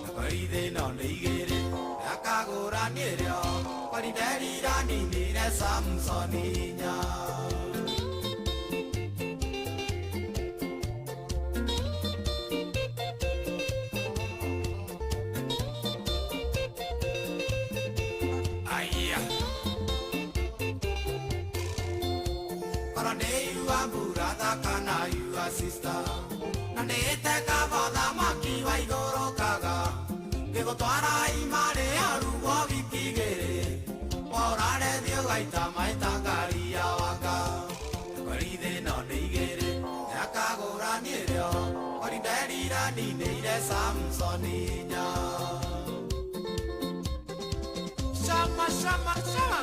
na kwarithi no nĩ igĩrĩ ndakagũranirio kwari nderiraniniire Samsoni inya. Kana you a sister na nĩte kaba thamaki wa igũrũkaga ngĩgũtwara ima rĩa ruo wiki igĩrĩ waũrare thiĩ ũgaita maĩ ta ngari ya wanga kwarithi no nĩ igĩrĩ ndakagũranirio kwari nderiraniniire Samsoni inya. Shama shama shama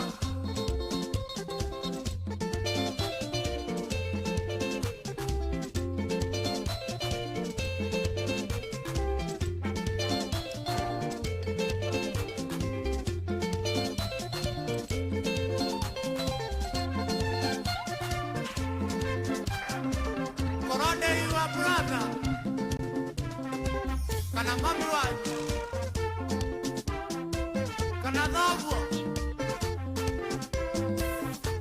kana mami wanyu kana thoguo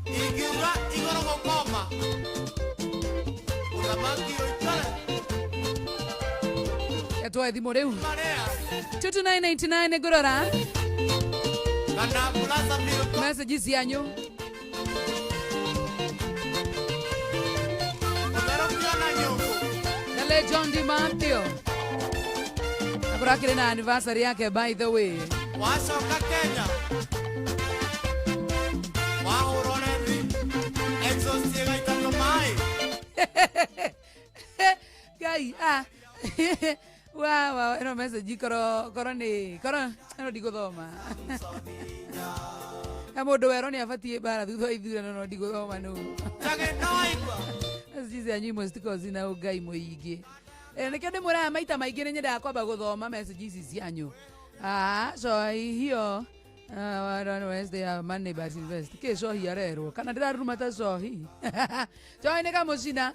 ingiuga igũrũ gũkoma ũthamaki ũikare Etwoe thimũ rĩu 2999 nĩngũrora kana Plaza Milk message cianyu ũtherũkio na nyũngũ Nale John Di Matteo akurakire na anniversary yake by the way wacoka Kenya wahũrwo rethi exhaust ĩgaita tũmaĩ Ngai ah wa wa ĩno message koro koro nĩ koro ĩno ndigũthoma he mũndũ werwo nĩ abatiĩ mbara thutha wa ithurano no ndigũthoma nũ Njagĩ nĩwaigua message cianyu imwe citikoragwo cina ũngai mũingĩ. Nĩkĩo ndĩmwĩraga maita maingĩ nĩ nyendaga kwamba gũthoma message ici cianyu. Ah, so hiyo I don't know where they have money but invest. Ke cohi arerwo kana ndiraruma ta cohi. Cohi nĩ kamũcina.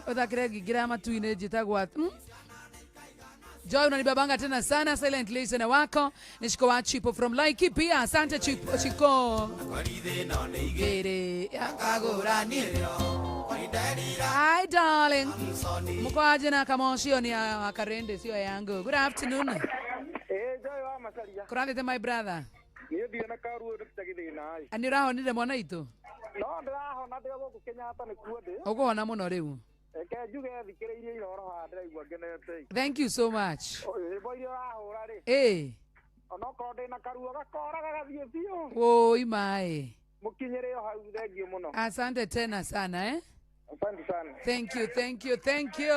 Uthakire ngingira matu-inĩ njĩtagwo Joy unanibabanga tena sana. Silent listener wako ni Shiko wa Chipo from Laikipia. Asante Chipo, Shiko. Hi darling. Mko aje na kamoshio ni akarende sio yangu. Good afternoon. Joy wa Masaria. Kurandite my brother. Ni ndio na karuo ndutagithina. Ani urahonire mwana itu? No ndĩrahona ndĩ gũkũ Kenyatta nĩkuo ndĩ. Ũkũhona mũno rĩu. Reke njuge thikĩrĩirie Inooro haha ndĩraigua ngenete. Thank you so much. Rwĩmbo iria ũrahũra rĩ. Onokorwo ndĩna karuo gakora gagathiĩ biũ. Woi mae. Mũkinyĩre o hau, thank you mũno. Asante tena sana eh. Asante sana. Thank you, thank you, thank you.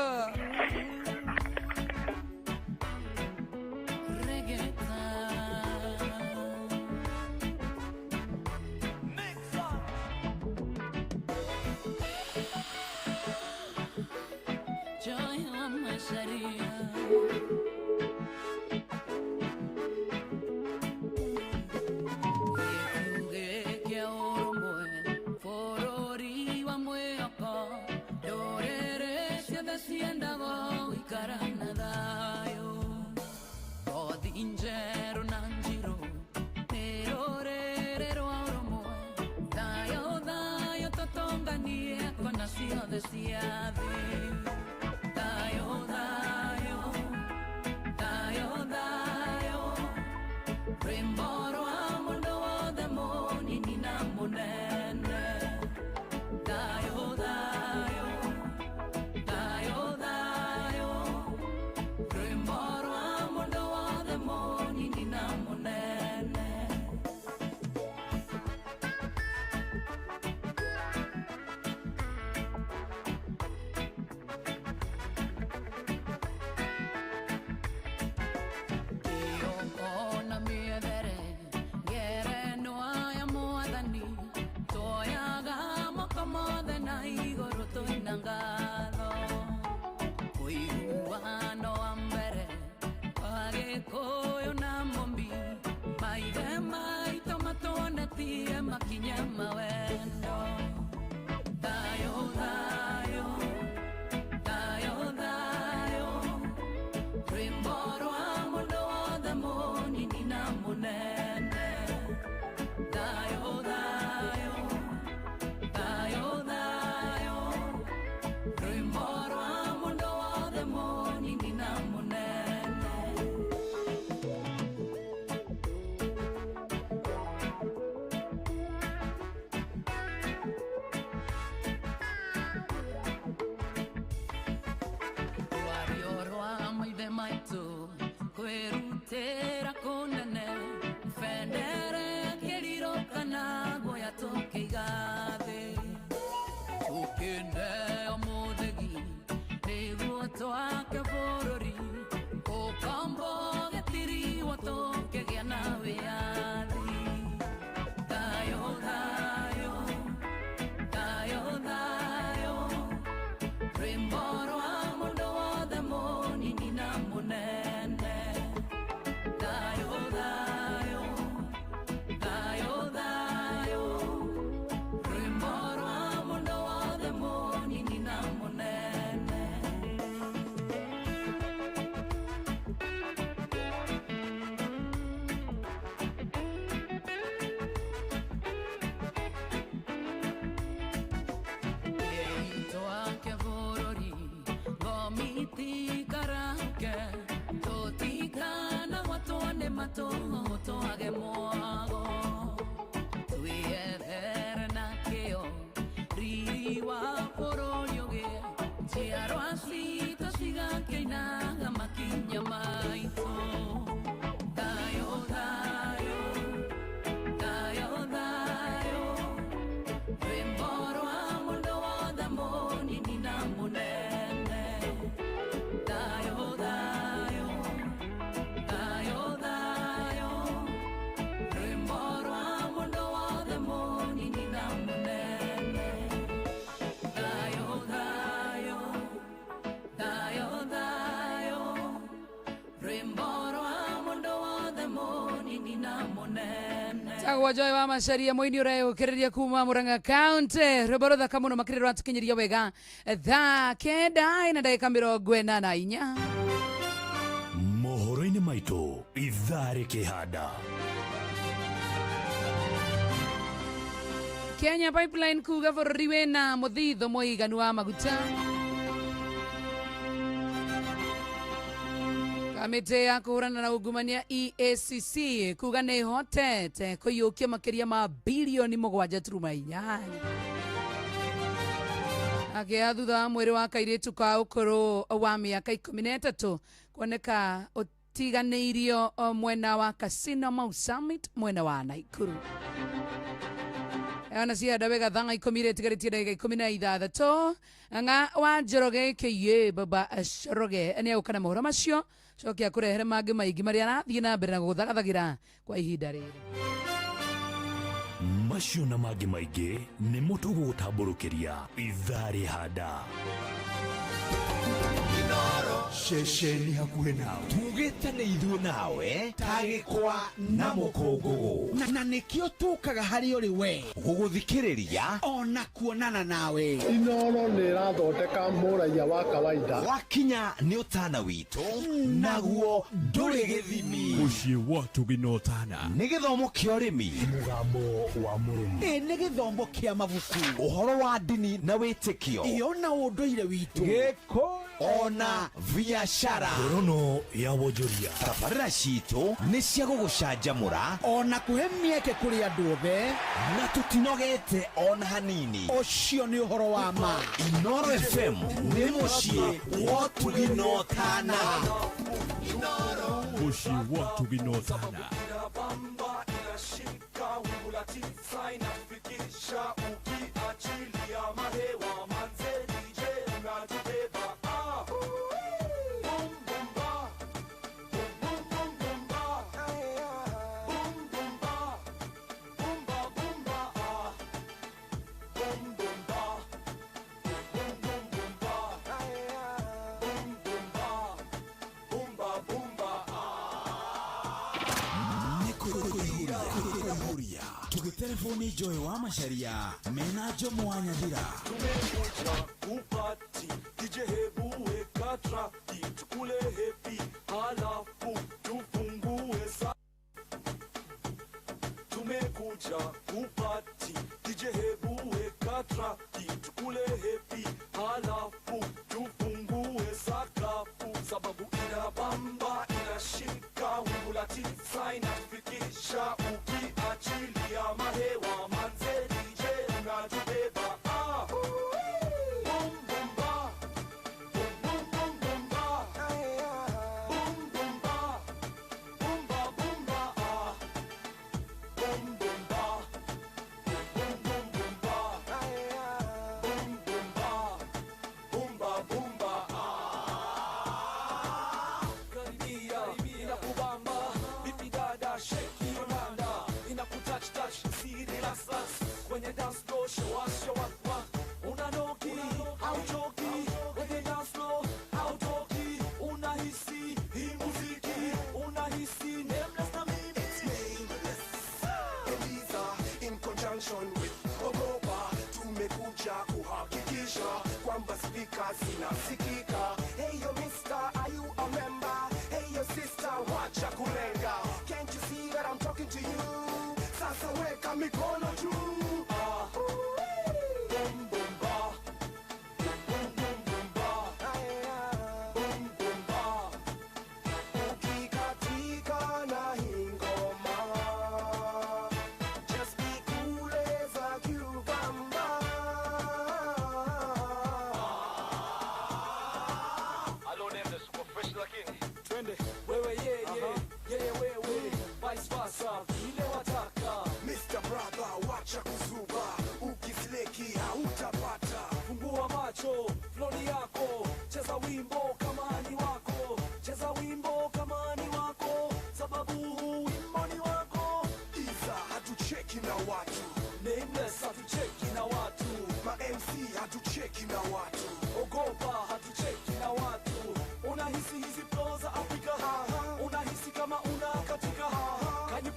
Tagwa Joy wa Macharia muini ureyũkĩrĩria kuma Murang'a County rwĩmbo rũthaka mũno makĩria rwatũkinyĩria wega thaa 9 na ndagĩka 44. Mohoro-inĩ maitũ ithaa rĩkĩhanda. Kenya Pipeline kuga bũrũri wĩna mũthithũ mũiganu wa maguta. Kamĩtĩ ya kũhũrana na ungumania EACC kuga nĩ ĩhotete kũiyũkia makĩria ma bilioni 7.8. Akĩa thutha wa mwĩrĩ wa kairĩtu ka ũkũrũ wa mĩaka 13 kuoneka ũtiganĩirio mwena wa Casino Mau Summit mwena wa Naikuru. Ona cianda wega thaa 10 ĩtigarĩtie ndagĩka 16 ng'a wa Njoroge KA baba Njoroge nĩ egũka na mohoro macio coke akũrehere mangĩ maingĩ marĩa arathiĩ na mbere na gũgũthagathagĩra kwa ihinda rĩrĩ. Macio na mangĩ maingĩ nĩmo tũgũgũtambũrũkĩria ithaa rĩhanda. Ceceni hakuhĩ nawe tugĩte nĩ ithuĩ nawe ta gĩkwa na mũkũngũgũ na nĩkĩo tũkaga harĩ ũrĩ we gũgũthikĩrĩria ona kuonana nawe. Inoro nĩ ĩrathondeka mũraiya wa kawaida. Wakinya nĩ ũtana witũ naguo ndũrĩ gĩthimi. Mũciĩ wa Tũgĩ na Ũtana nĩ gĩthomo kĩa ũrĩmi, mũgambo wa mũrĩmi, ĩ nĩ gĩthomo kĩa mabuku, ũhoro wa ndini na wĩtĩkio, ĩyo na ũndũire witũ, gĩkũyũ ona biashara. Ngorono ya wonjoria. Tabarĩra citũ nĩ cia gũgũcanjamũra ona kũhe mĩeke kũrĩ andũ othe na tũtinogete ona hanini. Ũcio nĩ ũhoro wa ma. Inoro FM nĩ mũciĩ wa Ũtugi na Ũtana. Mũciĩ wa Ũtugi na Ũtana. Tugitelefoni Joy wa Macharia mena Jomo wa Nyathira. Tumekuja kupati DJ hebu weka traki tukule happy halafu tufungue sa. Tumekuja kupati DJ hebu weka traki tukule happy halafu tufungue sakafu sababu inabamba inashika wingu la tisa inafikisha ukiachilia mahewa manze DJ unatubeba ah. Boom boom ba boom boom boom boom ba boom boom ba boom ba boom ba ah. Boom boom ba boom boom boom ba boom boom ba boom ba boom ba ah. Karibia inakubamba vipi dada shake your nanda inakutouch touch see relax relax kwenye dance floor show us show up unanoki hauchoki kwenye dance floor hautoki unahisi hii muziki unahisi nameless na mimi. It's nameless Eliza in conjunction with Ogopa tumekuja kuhakikisha kwamba speakers zinasikika. Hey yo mister, are you a member? Hey yo sister, wacha kulenga. Can't you see that I'm talking to you? Sasa weka mikono juu. Ah. Boom boom ba boom boom boom ba boom boom ba Ukikatika na hii ngoma just be cool as a cucumber. Alone them the super fresh lakini twende wewe yeye yeye wewe vice versa vile wataka. Mr. Brother wacha kuzuba ukisleki hautapata. Fungua macho floni yako cheza wimbo kama ni wako cheza wimbo kama ni wako sababu huu wimbo ni wako. Iza hatucheki na watu Nameless hatucheki na watu ma MC hatucheki na watu Ogopa hatucheki na watu. Unahisi hizi flow za Afrika unahisi kama unakatika. Can you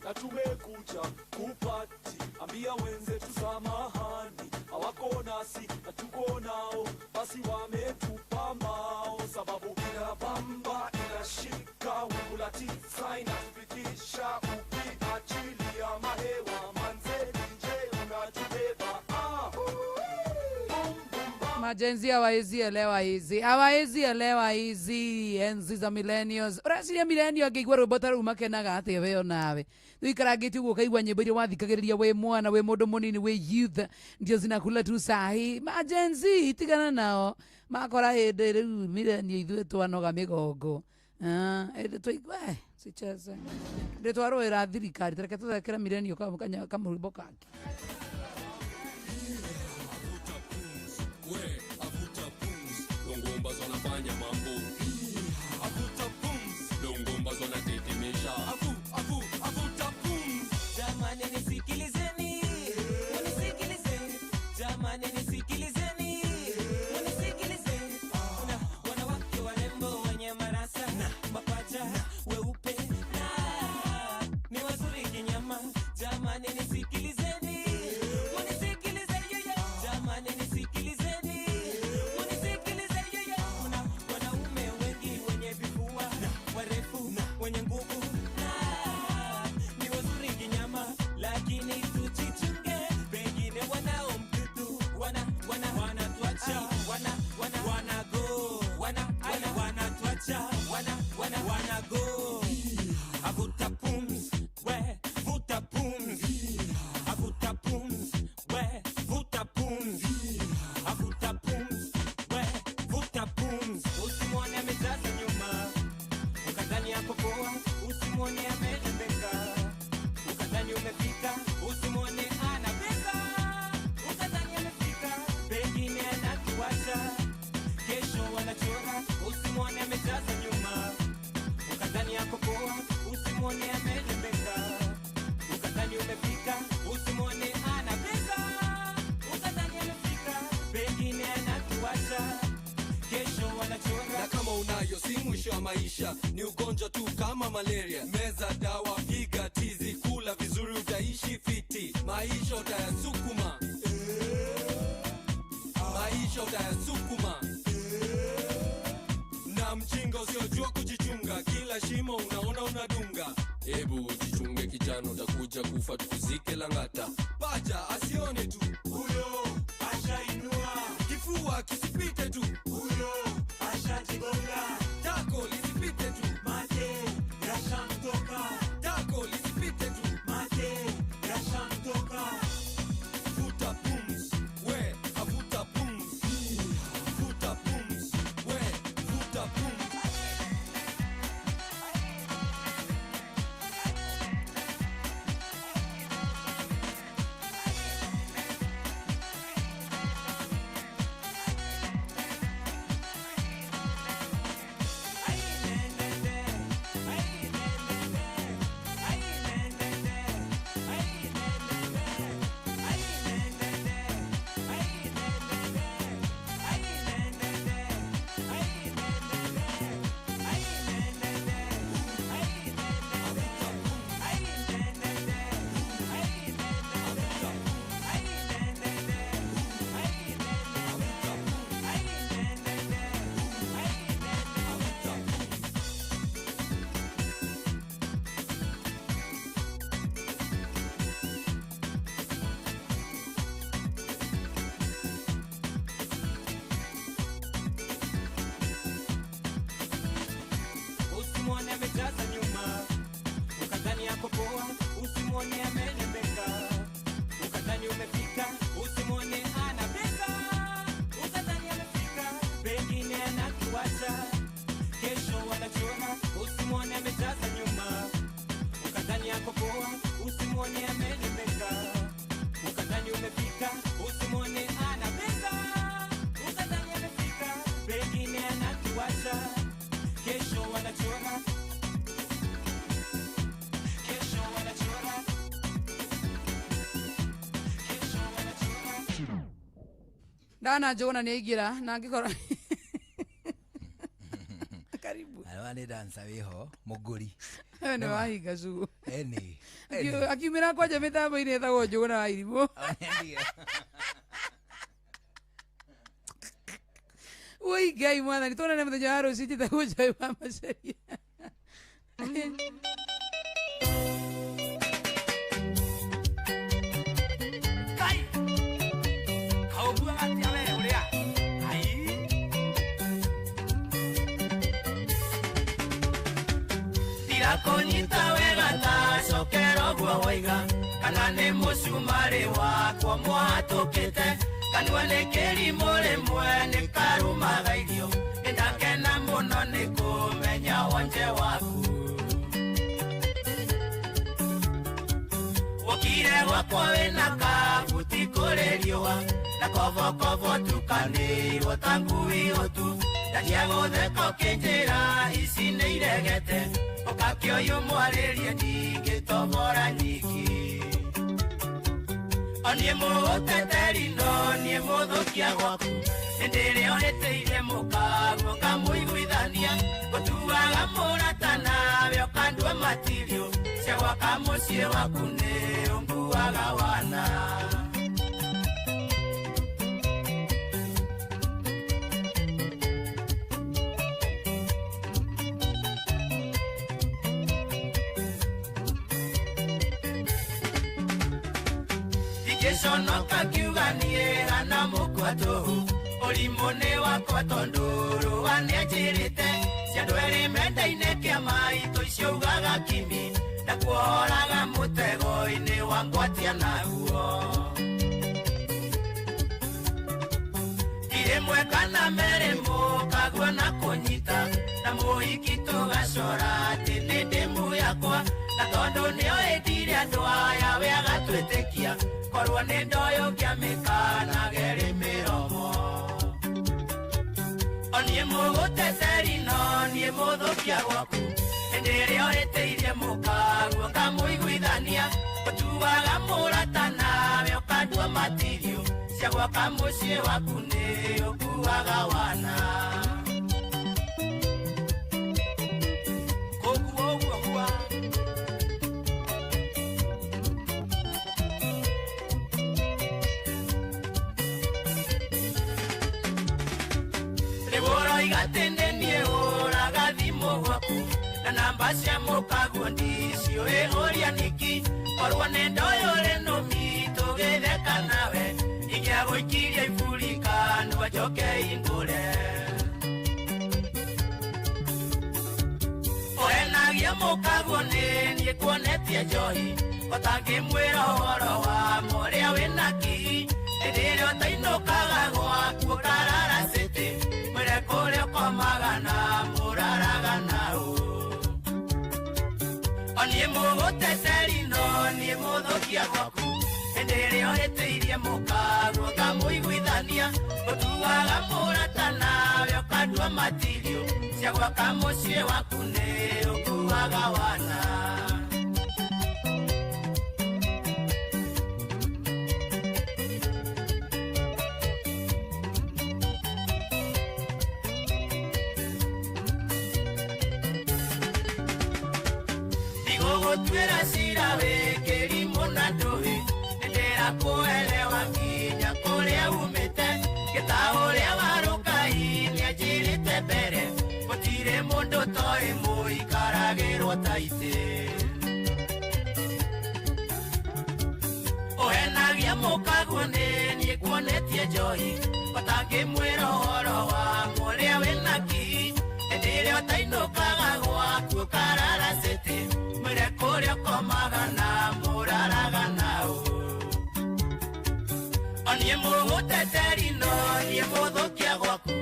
Na tumekuja kupati, ambia wenzetu samahani, hawako nasi na tuko nao, basi wametupa mao, sababu inabamba inashika, wingu la tisa inatufikisha, ukiachilia mahewa manze DJ unatubeba. Majenzi hawawezi elewa hizi, hawawezi elewa hizi enzi za millennials. Ũreciria millennial angĩigua rwĩmbo ta rũu makenaga atĩa we onawe? Tũikarangĩte ũguo ũkaigua nyĩmbo iria wathikagĩrĩria wĩ mwana, wĩ mũndũ mũnini, wĩ youth, ndio zinakula tu sahi. Majenzi tigana nao, makora hĩndĩ rĩu millennial ithuĩ twanoga mĩgongo. Ĩndĩ twaigua sicheze. Ndĩ twarũĩra thirikari, tareke tũthekere millennial kamũrwĩmbo kangĩ. Longomba zonafanya mambo, avuta pumzi. Longomba zonatetemesha, avu avu avuta pumzi. Jamani nisikilizeni, munisikilizeni. Jamani nisikilizeni, munisikilizeni. Kuna wanawake warembo wenye marasa, mapacha weupe na ni wazuri kinyama. Jamani nisikilizeni, munisikilizeni. Jamani nisikilizeni, wenye nguvu na ni wazuri kinyama, lakini tujichunge, pengine wanao mtutu, wana wana wanatuacha, wana wana wana go, wana wana wanatuacha, wana wana wana go. Avuta pumzi, we vuta pumzi, avuta pumzi, we vuta pumzi, avuta pumzi, we vuta pumzi. Usimwone amejaza nyuma, ukadhani yako poa, usimwone amerembeka, ukadhani umefika, usimwone ana pesa, ukadhani amefika, pengine anatuacha, kesho wanachora. Usimwone amejaza nyuma, ukadhani yako poa, usimwone amerembeka, ukadhani umefika, usimwone ana pesa, ukadhani amefika, pengine anatuacha, kesho wanachora. Na kama unayo si mwisho wa maisha, ni ugonjwa tu kama malaria. Meza dawa, piga tizi, kula vizuri utaishi fiti. Maisha utayasukuma, maisha utayasukuma. Na mjinga usiojua kujichunga, kila shimo unaona unadunga. Ebu jichunge kijana, utakuja kufa tukuzike Lang'ata. Paja asione tu huyo ashainua, kifua kisipite tu huyo ashajigonga, tako lisipite tu mate yashamtoka, tako lisipite tu mate yashamtoka. Vuta pumzi, we avuta pumzi, vuta pumzi, we vuta pumzi. Usimwone amejaza nyuma, ukadhani yako poa, usimwone amerembeka, ukadhani umefika, usimwone ana pesa, ukadhani amefika, pengine anakuacha, kesho wanachora. Usimwone amejaza nyuma, ukadhani yako poa, usimwone amerembeka, ukadhani umefika, usimwone ana pesa, ukadhani amefika, pengine anakuacha, kesho wanachora, kesho wanachora, kesho wanachora. Ndana Njũgũna nĩ aingĩra na angĩkorwo karibu. Nama nĩ dancer wĩho mũngũri. Nĩ wahinga cugu. Eni. Akiumĩra kwanja mĩtambo-inĩ ĩtagwo Njũgũna wa Irimũ. Ui Ngai mwathani, tuonane mũthenya wa rũciũ, njĩtagwo Joy wa Macharia. Kai kauguaga atĩa we ũrĩa? Ai ndirakũnyita wega ta cokera ũguo waiga, kana nĩ mũcumarĩ wakwa mwahatũkĩte, kanua nĩ kĩrimũ rĩmwe nĩ karumaga irio, nĩndakena mũno nĩ kũmenya wonje waku. Wokire gwakwa wĩna kabuti kũrĩ riũa, na kobokobo tukanĩirwo ta ngui ũtu, ndagia gũtheka ũkĩnjĩra ici nĩ iregete, ũgakĩoywo mwarĩrie ndingĩtobora nyiki. O niĩ mũgũteteri no niĩ mũthũkia gwaku, hĩndĩ ĩrĩa ũhĩtĩire mũkaguo ngamũiguithania, ngũtuaga mũrata nawe ũkandua matirio, cia gwaka mũciĩ waku nĩ ũnguaga wana. Ingĩconoka ngiuga niĩ hana mũkwa tũhũ, ũrimũ nĩ wakwa tondũ rũa nĩanjĩrĩte, cia andũ erĩ mendaine kĩama itũ icio ugaga kimi, ndakuohoraga mũtego-inĩ wa ngwatia naguo. Ti rĩmwe kana merĩ mũkaguo na kũnyita, na mũhiki tũgacora atĩ nĩ ndĩmu yakwa, na tondũ nĩoĩ ndirĩ andũ aya we agatwĩtĩkia, korwo nĩ ndoyo ngĩamĩkanage mĩromo. O niĩ mũgũteteri no niĩ mũthũkia gwaku, hĩndĩ ĩrĩa ũhĩtĩirie mũkaguo ngamũiguithania, ũtuaga mũrata nawe ũkandua matirio, cia gwaka mũciĩ waku nĩ ũkuaga wana. Koguo ũguo gua rĩu ũroiga atĩ nĩ niĩ hũraga thimũ gwaku, na namba cia mũkaguo ndiciũĩ ũria nĩkĩ, korwo nĩ ndoyo ũrĩ nũmi tũgĩtheka nawe, ingĩagũikirie iburi kanua njoke ingũre. Ũhenagia mũkaguo nĩ niĩ kuonetie njohi, ũtangĩmwĩra ũhoro wa mũrĩa wĩna kii, hĩndĩ ĩrĩa ũtainũkaga gwaku ũkarara cĩtĩ, mwĩre kũrĩa ũkomaga na mũraraga nau. O niĩ mũgũteteri no niĩ mũthũkia gwaku, hĩndĩ ĩrĩa ũhĩtĩirie mũkaguo ngamũiguithania, ũtuaga mũrata nawe ũkandua matirio, cia gwaka mũciĩ waku nĩ ũkuaga wana. Ndigũgũtuĩra cira wĩ kĩrimũ na ndũhĩ, nĩndĩrakũelewa nginya kũrĩa umĩte, gĩta ũrĩa warũkai nĩanjĩrĩte mbere, gũtirĩ mũndũ ũtoĩ mũikaragĩrwo ta itĩ. Ũhenagia mũkaguo nĩ niĩ kuonetie njohi, ũtangĩmwĩra ũhoro wa mũrĩa wĩna kii, hĩndĩ ĩrĩa ũtainũkaga gwaku ũkarara cĩtĩ, mwĩre kũrĩa ũkomaga na mũraraga nau. O niĩ mũgũteteri no niĩ mũthũkia gwaku,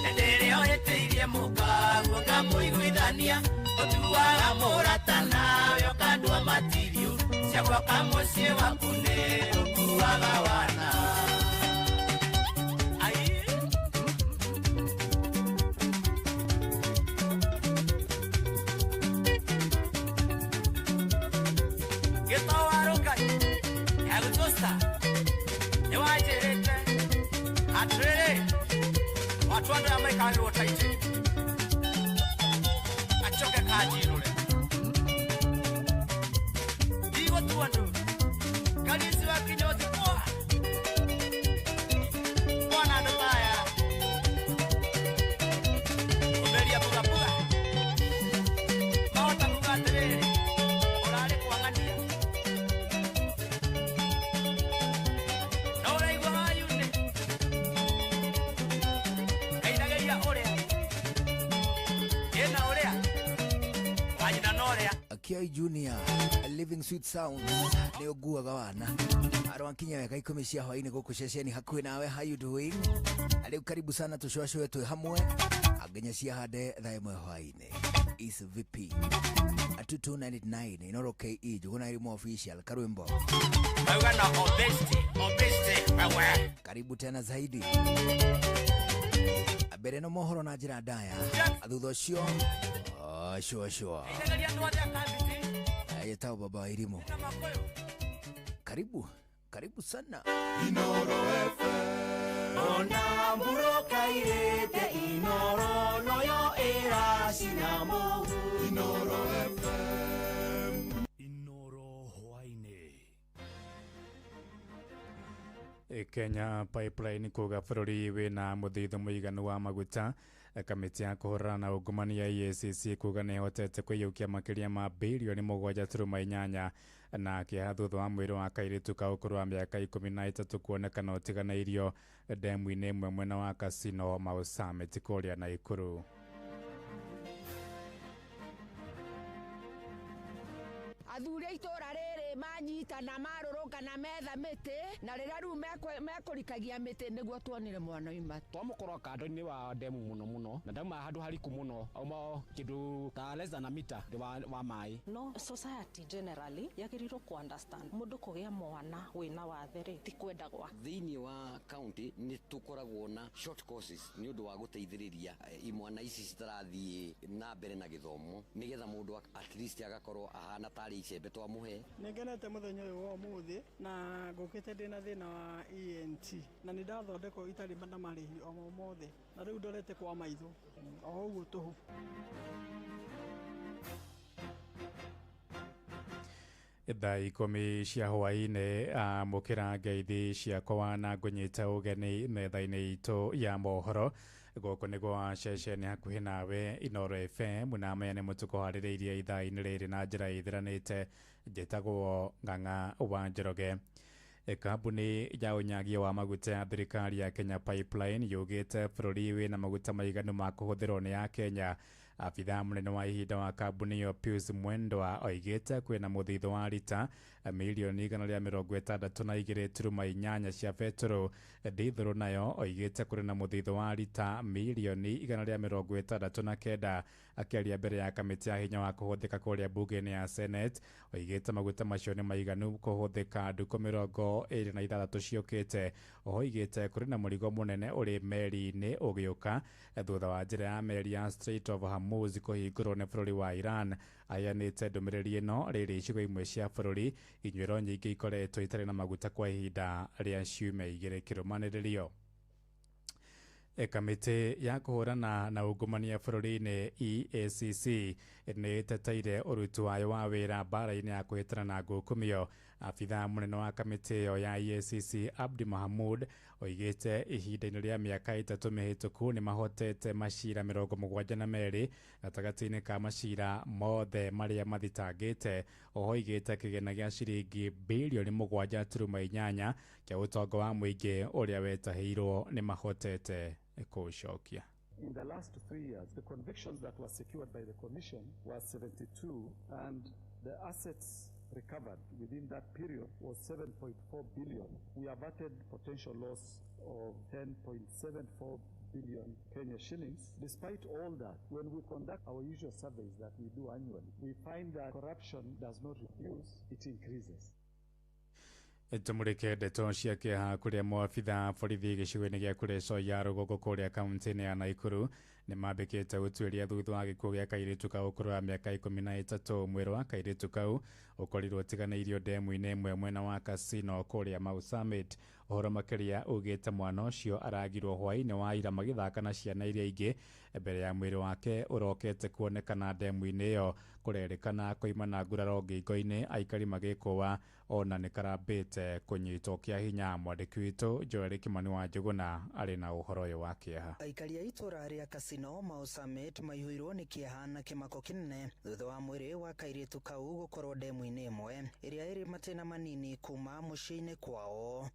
hĩndĩ ĩrĩa ũhĩtĩirie mũkaguo ngamũiguithania, ũtuaga mũrata nawe ũkandua matirio, cia gwaka mũciĩ waku nĩ ũkuaga wana. Ai Gĩtawarũkai agũtosta nĩwanjĩrĩte atĩrĩrĩ watu andũ aya maikarĩrwo ta itĩ. Njoke kanjirũre. Ndigũtua ndũ. Karisi wa kinyozi poa. Bwana andũ taya. Ũmeria buga buga. Mahota kuga atĩrĩrĩ. Ũrarĩ kwang'ania. Na ũraigua wayunĩ. Kainageria ũrĩa. Ĩna ũrĩa. Wanyina na ũrĩa. Kioi Junior Living Sweet Sound nä å nguaga wana arwankinya wega 10 cia hwainĩ gũkũ ceceni hakuhĩ nawe. How you doing? Rĩu karibu sana tũcwacwe twĩ hamwe nginya ciahande thaa 1 hwainĩ. Is VP 2299 Inoro KE Njuguna Irimo official karwimbo Wewe na obesti, obesti, wewe. Karibu tena zaidi mbere no mohoro na njĩra ndaya thutha ũcio shua shua Inageria andũ othe a kambiti. Yetao baba wa Irimo. Karibu, karibu sana. Inoro FM. Ona mburoka irete Inoro noyo eracina mũhu. Inoro FM. Inoro hwainĩ. Kenya Pipeline kuga bũrũri wĩna mũthithũ mũiganu wa maguta. Kamĩtĩ ya kũhũrana na ungumania EACC kuga nĩ ĩhotete kwĩyũkia makĩria ma birioni 7.8 na kĩeha thutha wa mwĩrĩ wa kairĩtu ka ũkũrũ wa mĩaka 13 kuonekana ũtiganĩirio ndemu-inĩ ĩmwe mwena wa Casino Mau Summit kũrĩa Naikuru. Athuri a itũra rĩrĩ manyitana marũrũngana metha mĩtĩ na rĩrĩa rĩu mekũrikagia mĩtĩ nĩguo tuonire mwana oima. Twamũkorwo kando-inĩ wa ndemu mũno mũno na ndauma handũ hariku mũno auma kĩndũ ta less than a meter wa maĩ. No society generally yagĩrĩirwo ku understand mũndũ kũgĩa mwana wĩna wathe rĩ ti kwenda gwake. Thĩinĩ wa county nĩ tũkoragwo na short courses nĩ ũndũ wa gũteithĩrĩria imwana ici citarathiĩ na mbere na gĩthomo nĩgetha mũndũ at least agakorwo ahana tarĩ icembe twamũhe. Nĩngenete mũthenya ũyũ wa ũmũthĩ na ngũkĩte ndĩna thĩna wa ENT na nĩ ndathondekwo itarĩ na marĩhi o mothe na rĩu ndorete kwa maitho o ũguo tũhũ. Thaa 10 cia hwainĩ amũkĩra ngeithi ciakwa na ngũnyita ũgeni metha-inĩ itũ ya mohoro gũkũ nĩ gwa ceceni hakuhĩ nawe Inoro FM na maya nĩ mũtũkũharĩrĩirie ithaa-inĩ rĩrĩ na njĩra ĩthiranĩte. Njĩtagwo Ng'ang'a wa Njoroge. Kambuni ya ũnyagia wa maguta ya thirikari ya Kenya Pipeline yugĩte bũrũri wĩna maguta maiganu ma kũhũthĩrwo nĩ ya Kenya. Abithaa mũnene wa ihinda wa kambuni ĩyo Pius Mwendwa oigĩte kwĩna mũthithũ wa rita milioni 162.8 cia betũrũ. Ndithũrũ nayo oigĩte kũrĩ na mũthithũ wa rita milioni 169. Akĩaria mbere ya kamĩtĩ ya hinya wa kũhũthĩka kũrĩa mbunge-inĩ ya Senate oigĩte maguta macio nĩ maiganu kũhũthĩka ndukũ 26 ciũkĩte. Oho oigĩte kũrĩ na mũrigo mũnene ũrĩ meri-inĩ ũgĩũka thutha wa njĩra ya meri ya Strait of Hormuz kũhingũrwo nĩ bũrũri wa Iran. Aheanĩte ndũmĩrĩri ĩno rĩrĩ icigo imwe cia bũrũri inyuĩro nyingĩ ikoretwo itarĩ na maguta kwa ihinda rĩa ciumia 2 kĩrũmanĩrĩrio. Kamĩtĩ ya kũhũrana na ungumania bũrũri-inĩ EACC nĩ ĩteteire ũruti wayo wa wĩra mbara-inĩ ya kũhĩtana na ngukumio. Abithaa mũnene wa kamĩtĩ ĩyo ya EACC Abdi Mahamud oigĩte ihinda-inĩ rĩa mĩaka 3 mĩhĩtũku nĩ mahotete macira 72 gatagatĩ-inĩ ka macira mothe marĩa mathitangĩte. Oho oigĩte kĩgĩna gĩa ciringi birioni 7.8 kĩa ũtonga wa mũingĩ ũrĩa wetahĩirwo nĩ mahotete kũũcokia. In the last 3 years, the convictions that were secured by the Commission were 72, and the assets recovered within that period was 7.4 billion. We averted potential loss of 10.74 billion Kenya shillings. Despite all that, when we conduct our usual surveys that we do annually, we find that corruption does not reduce, it increases. Tumurike ndeto cia kĩeha kũrĩa maabitha borithi gĩcigo-inĩ gĩa Kuresoi ya rũgongo kũrĩa kaunti-inĩ ya Naikuru Nĩ mambĩkĩte ũtuĩria thutha wa gĩkuũ gĩa kairĩtu ka ũkũrũ wa mĩaka 13. Mwĩrĩ wa kairĩtu kau ũkorirwo ũtiganĩirio ndemu-inĩ ĩmwe mwena wa Casino kũrĩa Mau Summit. Ũhoro makĩria ugĩte mwana ũcio aragirwo hwaĩ-inĩ wa ira magĩthaka na ciana iria ingĩ mbere ya mwĩrĩ wake ũrokete kuonekana ndemu-inĩ ĩyo. Kũrerĩkana koima na nguraro ngingo-inĩ, aikari magĩkũa ona nĩ karambĩte kũnyitwo kĩa hinya. Mwandĩki witũ Joel Kimani wa Njũgũna arĩ na ũhoro ũyũ wa kĩeha. Aikari a itũra rĩa Casino Mau Summit maihũirwo nĩ kĩeha na kĩmako kĩnene thutha wa mwĩrĩ wa kairĩtu kau gũkorwo ndemu-inĩ ĩmwe ĩrĩa ĩrĩ matĩna manini kuma mũciĩ-inĩ kwao.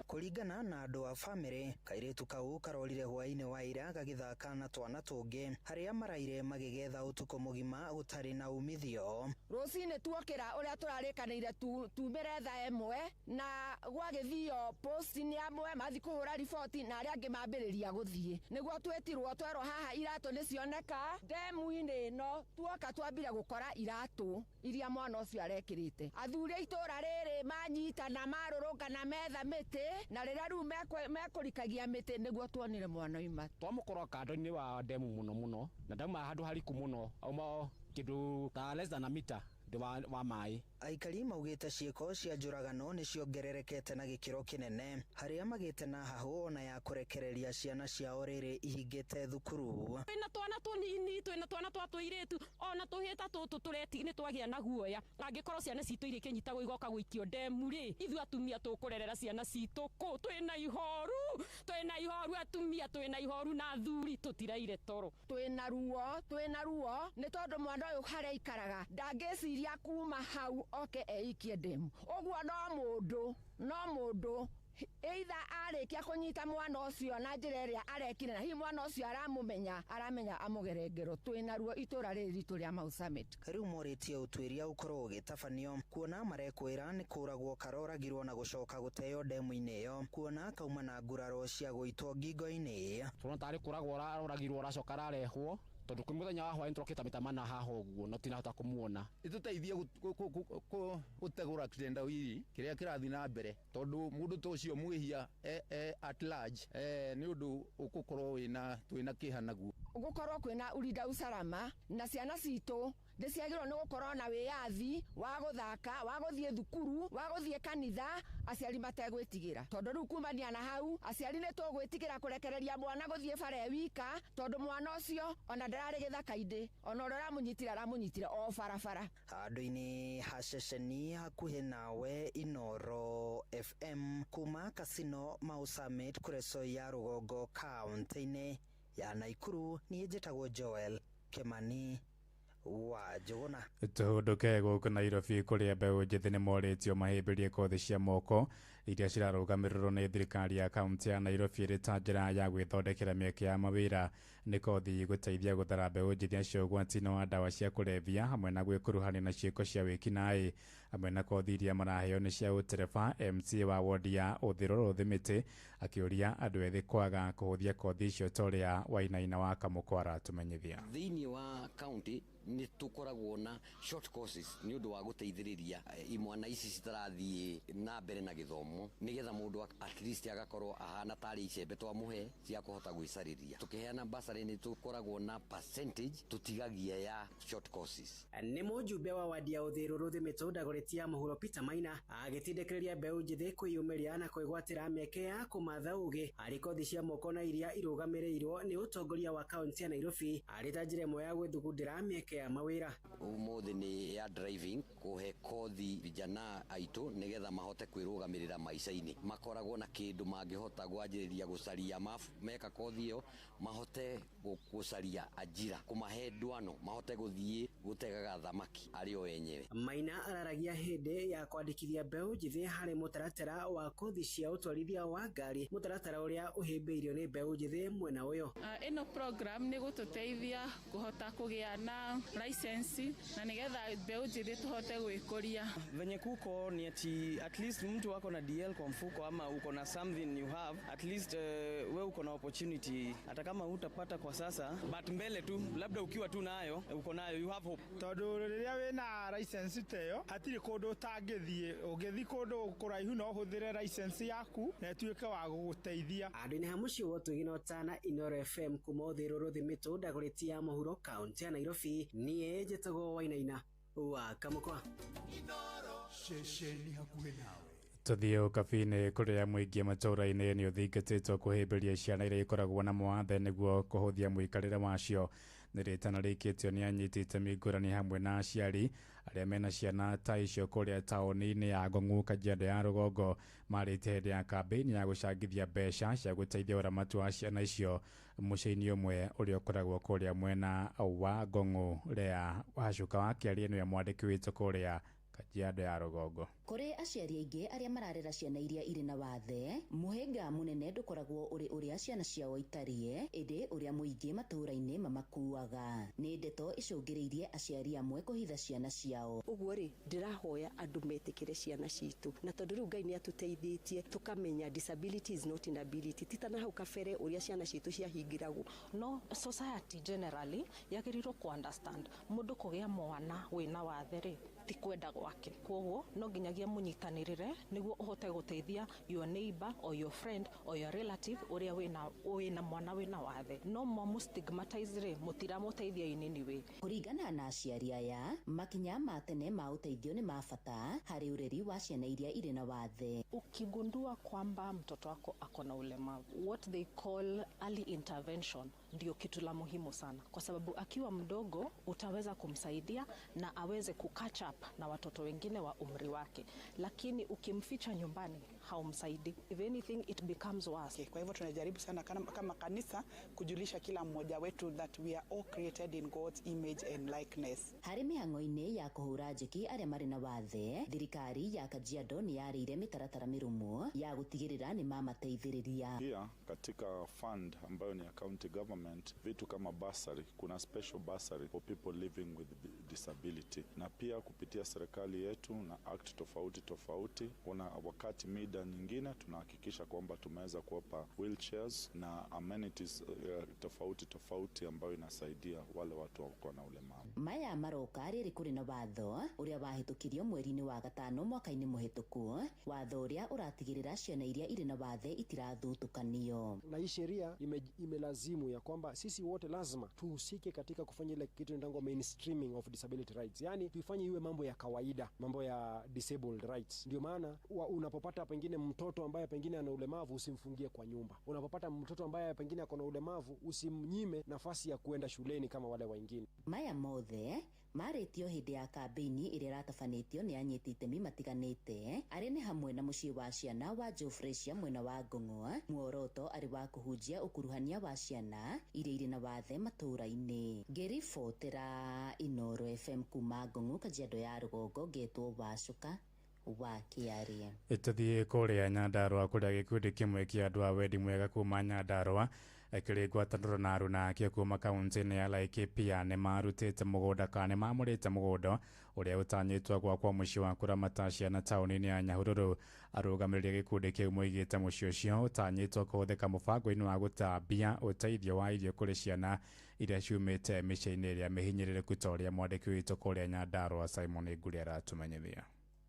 Kũringana na andũ a bamĩrĩ, kairĩtu kau karorire hwaĩ-inĩ wa ira gagĩthaka na twana tũngĩ harĩa maraire magĩgetha ũtukũ mũgima gũtarĩ na umithio. Rũcinĩ tuokĩra ũrĩa tũrarĩkanĩire tumĩre thaa ĩmwe na gwagĩthio post-inĩ amwe mathiĩ kũhũra riboti na arĩa angĩ mambĩrĩria gũthiĩ nĩguo twĩtirwo twerwo haha iratũ nĩcioneka ndemu-inĩ ĩno. Tuoka twambire gũkora iratũ iria mwana ũcio arekĩrĩte. Athuri a itũra rĩrĩ manyitana marũrũngana metha mĩtĩ na rĩrĩa rĩu mekũrikagia mĩtĩ nĩguo tuonire mwana oima. Twamũkora kando-inĩ wa ndemu mũno mũno na ndauma handũ hariku mũno auma kĩndũ ta less than a meter wa maĩ. Aikari maugĩte ciĩko cia njũragano nĩ ciongererekete na gĩkĩro kĩnene harĩa magĩte na hahũ ona ya kũrekereria ciana ciao rĩrĩ ihingĩte thukuru. Twĩna twana tũnini, twĩna twana twa tũirĩtu ona tũhĩta tũtũ tũreti nĩ twagĩa na guoya. Angĩkorwo ciana citũ irĩkĩnyitagwo igoka gũikio ndemu rĩ, ithuĩ atumia tũkũrerera ciana citũ kũ? Twĩna ihoru, twĩna ihoru atumia, twĩna ihoru na athuri tũtiraire toro. Twĩna ruo, twĩna ruo nĩ tondũ mwana ũyũ harĩa aikaraga ndangĩciria kuma hau oke eikie ndemu. Ũguo no mũndũ either arĩkia kũnyita mwana ũcio na njĩra ĩrĩa arekire na hihi mwana ũcio aramũmenya aramenya amũgere ngero. Twĩna ruo itũra rĩrĩ ritũ rĩa Mau Summit. Rĩu morĩtie ũtuĩria ũkorwo ũgĩtabanio kuona marekwĩra nĩ kũragwo karoragirwo na gũcoka gũteo ndemu-inĩ ĩyo kuona kauma na nguraro cia gũitwo ngingo-inĩ. Tũrona tarĩ kũragwo aroragirwo aracoka ararehwo tondũ kwĩ mũthenya wa hwaĩ nĩtũrokĩte maita mana haha ũguo no tinahota kũmuona. Ĩtũteithie gũtegũra kitendawili kĩrĩa kĩrathiĩ na mbere tondũ mũndũ ta ũcio mwĩhia at large nĩ ũndũ ũgũkorwo twĩna kĩeha naguo. Gũkorwo kwĩna urinda usalama na ciana citũ ndĩciagĩrĩirwo nĩ gũkorwo na wĩyathi wa gũthaka, wa gũthiĩ thukuru, wa gũthiĩ kanitha aciari mategwĩtigĩra tondũ rĩu kumania na hau aciari nĩ tũgwĩtigĩra kũrekereria mwana gũthiĩ bara e wika tondũ mwana ũcio ona ndararĩ gĩthaka-inĩ ona ũrĩa ũramũnyitire aramũnyitire o barabara. Handũ-inĩ ha ceceni hakuhĩ nawe Inoro FM kuma Casino Mau Summit Kuresoi ya Rũgongo kaũntĩ-inĩ ya Naikuru, niĩ njĩtagwo Joel Kimani wa Njũgũna. Tũhũndũke gũkũ Nairobi kũrĩa mbeũ njĩthĩ nĩ morĩtio mahĩmbĩrie kothi cia moko iria cirarũgamĩrĩrwo nĩ thirikari ya kaũntĩ ya Nairobi ĩrĩ ta njĩra ya gwĩthondekera mĩeke ya mawĩra. Nĩ kothi gũteithia gũthara mbeũ njĩthĩ acio ũgwati-inĩ wa ndawa cia kũrebia hamwe na gwĩkuruhania na ciĩko cia wĩkinaĩ. Hamwe na kothi iria maraheo nĩ cia ũtereba, MC wa wodi ya Ũthĩrũ Thimiti akĩũria andũ ethĩ kwaga kũhũthia kothi icio ta ũrĩa Wainaina wa Kamũkwa aratũmenyithia. Thĩinĩ wa kaunti nĩ tũkoragwo na short courses nĩ ũndũ wa gũteithĩrĩria imwana ici citarathiĩ na mbere na gĩthomo nĩgetha mũndũ at least agakorwo ahana tarĩ icembe twamũhe cia kũhota gwĩcarĩria. Tũkĩheana bursary nĩ tũkoragwo na percentage tũtigagia ya short courses. Nĩ mũjumbe wa wadi ya Ũthĩrũ Thimiti Dagoretti Mũhuro Peter Maina agĩtindĩkĩrĩria mbeũ njĩthĩ kwĩyũmĩria na kwĩgwatĩra mĩeke ya kũmatha ũgĩ harĩ kothi cia moko na iria irũgamĩrĩirwo nĩ ũtongoria wa kaũntĩ ya Nairobi arĩ ta njĩra ĩmwe ya gwĩthugundĩra mĩeke ya mawĩra. Ũmũthĩ nĩ ya driving kũhe kothi vijana aitũ nĩgetha mahote kwĩrũgamĩrĩra maica-inĩ, makoragwo na kĩndũ mangĩhota gwanjĩrĩria gũcaria meka kothi ĩyo mahote gũcaria ajira, kũmahe ndwano mahote gũthiĩ gũtegaga thamaki arĩ o enyewe. Maina araragia hĩndĩ ya kwandĩkithia mbeũ njĩthĩ harĩ mũtaratara wa kothi cia ũtwarithia wa ngari, mũtaratara ũrĩa ũhĩmbĩirio nĩ mbeũ njĩthĩ mwena ũyũ. Ĩno program nĩ gũtũteithia kũhota kũgĩa na license na nigetha mbeũ njĩthĩ tũhote gwĩkũria. Venye kuko ni ati at least mtu wako na DL kwa mfuko ama uko na something you have at least, we uko na opportunity hata kama utapata kwa sasa, but mbele tu labda ukiwa tu nayo, uko nayo, you have hope. Tondu rĩrĩa wĩna license ta ĩyo, hatirĩ kũndũ ũtangĩthiĩ. Ũngĩthiĩ kũndũ kũraihu no ũhũthĩre license yaku na ĩtuĩke wa gũgũteithia. Andũ-inĩ ha mũciĩ wa ũtugi na ũtana, Inoro FM kuma Ũthĩrũ Rũthimĩtũ ndagũrĩti ya mũhuro kaũntĩ ya Nairobi, niĩ njĩtagwo Wainaina wa Kamũkwa. Ceceni hakuhĩ nawe. Tuthiĩ ũkabi-inĩ kũrĩa mũingĩ matũũra-inĩ nĩ ũthingatĩtwo kũhĩmbĩria ciana iria ikoragwo na mawathe nĩguo kũhũthia mũikarĩre wacio. Nĩ rĩtana rĩikĩtio nĩ anyiti itemi ngũrani hamwe na aciari arĩa mena ciana ta icio kũrĩa taũni-inĩ ya Ngong'u, Kajiado ya Rũgongo, marĩte hĩndĩ ya kambĩini ya gũcangithia mbeca cia gũteithia ũramati wa ciana icio mũciĩ-inĩ ũmwe ũrĩa ũkoragwo kũrĩa mwena wa Ngong'u. Lea Wacuka wa Kĩarie nĩwe mwandĩki witũ kũrĩa Kajiado ya Rũgongo. Kũrĩ aciari aingĩ arĩa mararera ciana iria irĩ na wathe, mũhĩnga mũnene ndũkoragwo ũrĩ ũrĩa ciana ciao itariĩ, ĩndĩ ũrĩa mũingĩ matũũra-inĩ mamakuaga. Nĩ ndeto icũngĩrĩirie aciari amwe kũhitha ciana ciao. Ũguo rĩ, ndĩrahoya andũ metĩkĩre ciana citũ, na tondũ rĩu Ngai nĩ atũteithĩtie tũkamenya disability is not inability, ti ta na hau kabere ũrĩa ciana citũ ciahingĩragwo. No society generally yagĩrĩirwo ku understand mũndũ kũgĩa mwana wĩna wathe rĩ ti kwenda gwake, koguo no nginyagia mũnyitanĩrĩre nĩguo ũhote gũteithia your neighbor or your friend or your relative ũrĩa wĩna mwana wĩna wathe. No mwamũ stigmatize rĩ, mũtiramũteithia in any way. Kũringana na aciari aya, makinya ma tene ma ũteithio nĩ ma bata harĩ ũreri wa ciana iria irĩ na wathe. Ukigundua kwamba mtoto wako ako na ulemavu, what they call early intervention ndio kitu la muhimu sana, kwa sababu akiwa mdogo utaweza kumsaidia na aweze ku catch up na watoto wengine wa umri wake, lakini ukimficha nyumbani haumsaidi. If anything it becomes worse. Kwa hivyo tunajaribu sana kama kanisa kujulisha kila mmoja wetu that we are all created in God's image and likeness. Harĩ mĩhang'o-inĩ ya kũhũra njeki arĩa marĩ na wathe, thirikari ya Kajiado nĩ yarĩire mĩtaratara mĩrũmu ya gũtigĩrĩra nĩ mamateithĩrĩria. Pia katika fund ambayo ni ya county government, vitu kama bursary, kuna special bursary for people living with disability, na pia kupitia serikali yetu na act tofauti tofauti, kuna wakati mida nyingine tunahakikisha kwamba tumeweza kuwapa wheelchairs na amenities tofauti tofauti ambayo inasaidia wale watu wako na ulemavu. Maya maroka rĩrĩ kũrĩ na watho ũrĩa wahĩtũkirio mweri-inĩ wa gatano mwaka-inĩ mũhĩtũku, watho ũrĩa ũratigĩrĩra ciana iria irĩ na wathe itirathutũkanio. Na hii sheria imelazimu ya kwamba sisi wote lazima tuhusike katika kufanya ile kitu inaitwa mainstreaming of disability rights, yani tuifanye iwe mambo ya kawaida, mambo ya disabled rights. Ndio maana unapopata pengine mtoto ambaye pengine ana ulemavu usimfungie kwa nyumba. Unapopata mtoto ambaye pengine ako na ulemavu usimnyime nafasi ya kuenda shuleni kama wale wengine. Maya mothe marĩtio hĩndĩ ya kambĩini ĩrĩa ĩratabanĩtio nĩ anyiti itemi matiganĩte arĩa nĩ hamwe na mũciĩ wa ciana wa Joe Frazier mwena wa Ngong'o, muoroto arĩ wa kũhunjia ũkuruhania wa ciana iria irĩ na wathe matũũra-inĩ. Ngĩribotera Inoro FM kuma Ngong'o, Kajiado ya Rũgongo, ngetwo Wacuka wa Kĩarie. Tũthiĩ kũrĩa Nyandarũa kũrĩa gĩkundi kĩmwe kĩa andũ a wendi mwega kuma Nyandarũa kĩrĩ ngwatanĩro na aruna akĩo kuma kaunti-inĩ ya Laikipia nĩ marutĩte mũgũnda kana nĩ mamũrĩte mũgũnda ũrĩa ũtanyĩtwo gwakwo mũciĩ wa kũramata ciana taũni-inĩ ya Nyahururu. Arũgamĩrĩri a gĩkundi kĩu moigĩte mũciĩ ũcio ũtanyĩtwo kũhũthĩka mũbango-inĩ wa gũtambia ũteithio wa irio kũrĩ ciana iria ciumĩte mĩciĩ-inĩ ĩrĩa mĩhinyĩrĩrĩku ta ũrĩa mwandĩki witũ kũrĩa Nyandarũa Simon Ngũri aratũmenyithia.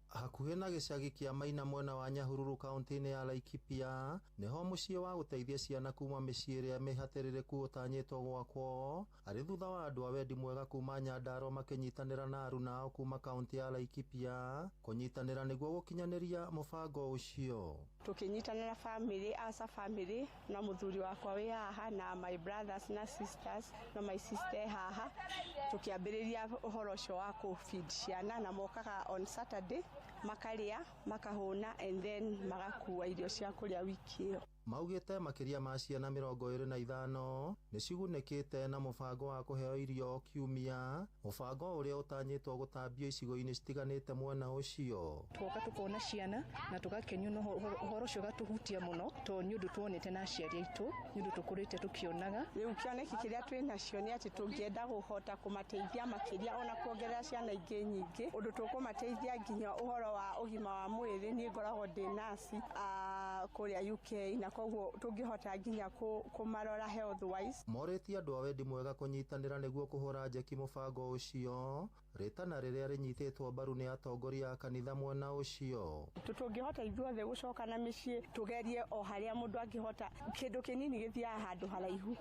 Hakuhĩ na gĩcagi kĩa Maina mwena wa Nyahururu kaunti-inĩ ya Laikipia nĩho mũciĩ wa gũteithia ciana kuma mĩciĩ ĩrĩa mĩhatĩrĩrĩku ũtanyĩtwo gwakwo, arĩ thutha wa andũ a wendi mwega kuma Nyandarũa makĩnyitanĩra na aruna ao kuma kaunti ya Laikipia kũnyitanĩra nĩguo gũkinyanĩria mũbango ũcio. Tũkĩnyitanĩra family as a family na mũthuri wakwa wĩ haha na my brothers na sisters na my sister haha, tũkĩambĩrĩria ũhoro ũcio wa kũ feed ciana, na mokaga on Saturday makarĩa makahũna and then magakua irio cia kũrĩa wiki ĩyo. Maugĩte makĩria ma ciana 25 nĩcigunĩkĩte na mũbango wa kũheo irio kiumia, mũbango ũrĩa ũtanyĩtwo gũtambio icigo-inĩ citiganĩte mwena ũcio. Tuoka tukona ciana na tugakenio na ũhoro ũcio ũgatũhutia mũno tondũ nĩ ũndũ tuonete na aciari aitũ, nĩ ũndũ tũkũrĩte tũkĩonaga. Rĩu kĩoneki kĩrĩa twĩ nacio nĩ atĩ tũngĩenda kũhota kũmateithia makĩria ona kuongerera ciana ingĩ nyingĩ, ũndũ tũkũmateithia nginya ũhoro wa ũgima wa mwĩrĩ. Niĩ ngoragwo ndĩ nasi kũrĩa UK, na koguo tũngĩhota nginya kũmarora health wise. Morĩtie andũ a wendi mwega kũnyitanĩra nĩguo kũhũra njeki mũbango ũcio, rĩtana rĩrĩa rĩnyitĩtwo mbaru nĩ atongoria a kanitha mwena ũcio. Tũngĩhota ithuothe gũcoka na mĩciĩ tũgerie o harĩa mũndũ angĩhota, kĩndũ kĩnini gĩthiaga handũ haraihu,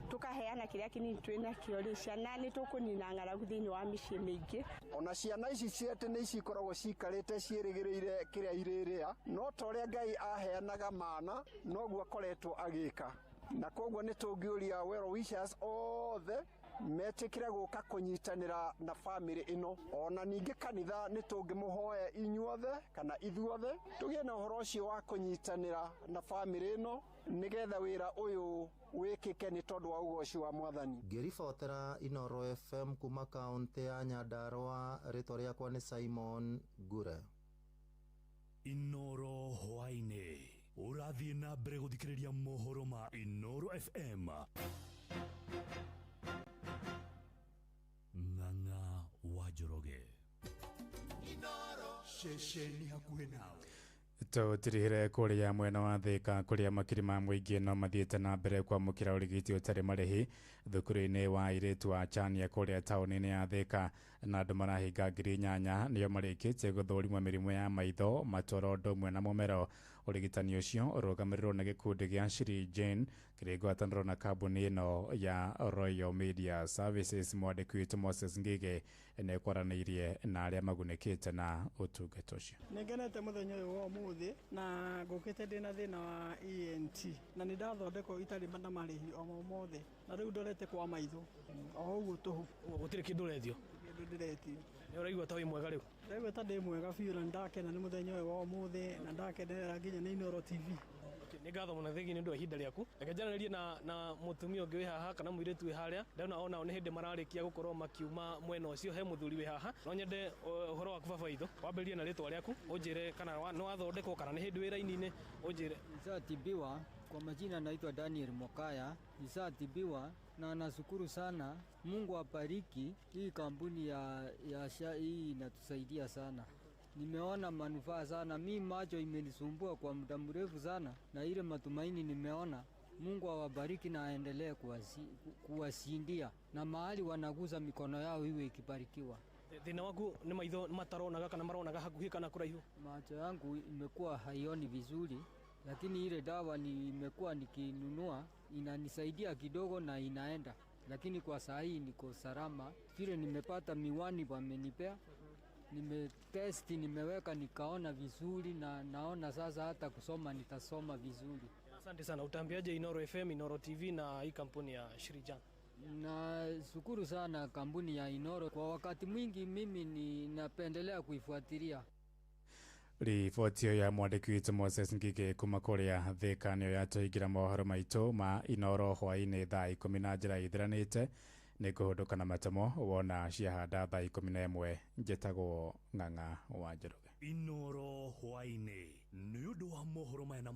tukaheana kĩrĩa kĩnini twĩ nakĩo rĩ, ciana nĩ tũkũnina ng'aragu thĩinĩ wa mĩciĩ mĩingĩ. Ona ciana ici ciatĩ nĩ cikoragwo cikarĩte ciĩrĩgĩrĩire kĩrĩa irĩrĩa, no ta ũrĩa Ngai aheanaga mana noguo akoretwo agĩka, na koguo nĩ tũngĩũria well wishers othe metĩkĩre gũka kũnyitanĩra na bamĩrĩ ĩno. Ona ningĩ kanitha nĩ tũngĩmũhoya inyuothe kana ithuothe tũgĩe na ũhoro ũcio wa kũnyitanĩra na bamĩrĩ ĩno nĩgetha wĩra ũyũ wĩkĩke nĩ tondũ wa ũgoci wa Mwathani. Ngĩribotera Inooro FM kuma kaũntĩ ya Nyandarua, rĩtwa rĩakwa nĩ Simon Ngure. Inooro hwaĩ-inĩ ũrathiĩ na mbere gũthikĩrĩria mohoro ma Inooro FM. Ng'ang'a wa Njoroge. Ceceni hakuhĩ nawe. Tũtirihire kũrĩa mwena wa Thika kũrĩa makiri ma mũingĩ no mathiĩte na mbere kwamũkĩra ũrigiti ũtarĩ marĩhi thukuru-inĩ wa airĩtu wa Chania kũrĩa taũni-inĩ ya Thika, na andũ marahinga 8,000 nĩo marĩkĩtie gũthũrimwo mĩrimũ ya maitho, matoro ũndũ ũmwe na mũmero. Ũrigitani ũcio ũrũgamĩrĩrwo nĩ gĩkundi gĩa Shiri Jane kĩrĩ ngwatanĩro na kambuni ĩno ya Royal Media Services. Mwandĩki witũ Moses Ngige nĩekwaranĩirie na arĩa magunĩkĩte na ũtungata ũcio. Nĩngenete mũthenya ũyũ wa ũmũthĩ na ngũkĩte ndĩna thĩna wa ENT na nĩ ndathondekwo itarĩ na marĩhi o mothe, na rĩu ndorete kwa maitho o ũguo tũhũ. Gũtirĩ kĩndũ ũretio? Kĩndũ ndĩretio. Nĩ ũraigua ta wĩ mwega rĩu? Ndaigua ta ndĩ mwega biũ na nĩndakena nĩ mũthenya ũyũ wa ũmũthĩ na ndakenerera nginya nĩ Inooro TV. Nĩ ngatho mũno thengi nĩ ũndũ wa ihinda rĩaku. Reke njaranĩrie na mũtumia ũngĩ wĩ haha kana mũirĩtu wĩ harĩa. Ndona onao nĩ hĩndĩ mararĩkia gũkorwo makiuma mwena ũcio. He mũthuri wĩ haha, no nyende ũhoro waku baba witũ. Wambĩrĩrie na rĩtwa rĩaku, ũnjĩre kana nĩ wathondekwo kana nĩ hĩndĩ wĩ raini-inĩ, ũnjĩre. Nishatibiwa, kwa majina naitwa Daniel Mokaya. Nishatibiwa na nashukuru sana. Mungu abariki hii kampuni ya SHA, hii inatusaidia sana. Nimeona manufaa sana. Mi macho imenisumbua kwa muda mrefu sana, na ile matumaini nimeona. Mungu awabariki na aendelee kuwashindia, na mahali wanagusa mikono yao iwe ikibarikiwa. Thĩna waku nĩ maitho mataronaga kana maronaga hakuhĩ kana kũraihu? Macho yangu imekuwa haioni vizuri, lakini ile dawa nimekuwa nikinunua inanisaidia kidogo na inaenda, lakini kwa saa hii niko salama. Vile nimepata miwani wamenipea, nimetesti, nimeweka nikaona vizuri, na naona sasa hata kusoma nitasoma vizuri. Asante sana. Utaambiaje Inooro FM, Inooro TV na hii kampuni ya Shirijan? Nashukuru sana kampuni ya Inooro. Kwa wakati mwingi mimi ninapendelea kuifuatilia. Riboti ĩyo ya mwandĩki witũ Moses Ngige kuma kũrĩa Thika nĩyo yatũhingĩra mohoro maitũ ma Inooro hwaĩ-inĩ thaa 10 na njĩra ithiranĩte. Nĩ ngũhũndũka na matemo wona ciahanda thaa 11. Njĩtagwo Ng'ang'a wa Njoroge. Inooro hwaĩ-inĩ nĩ ũndũ wa mohoro maya na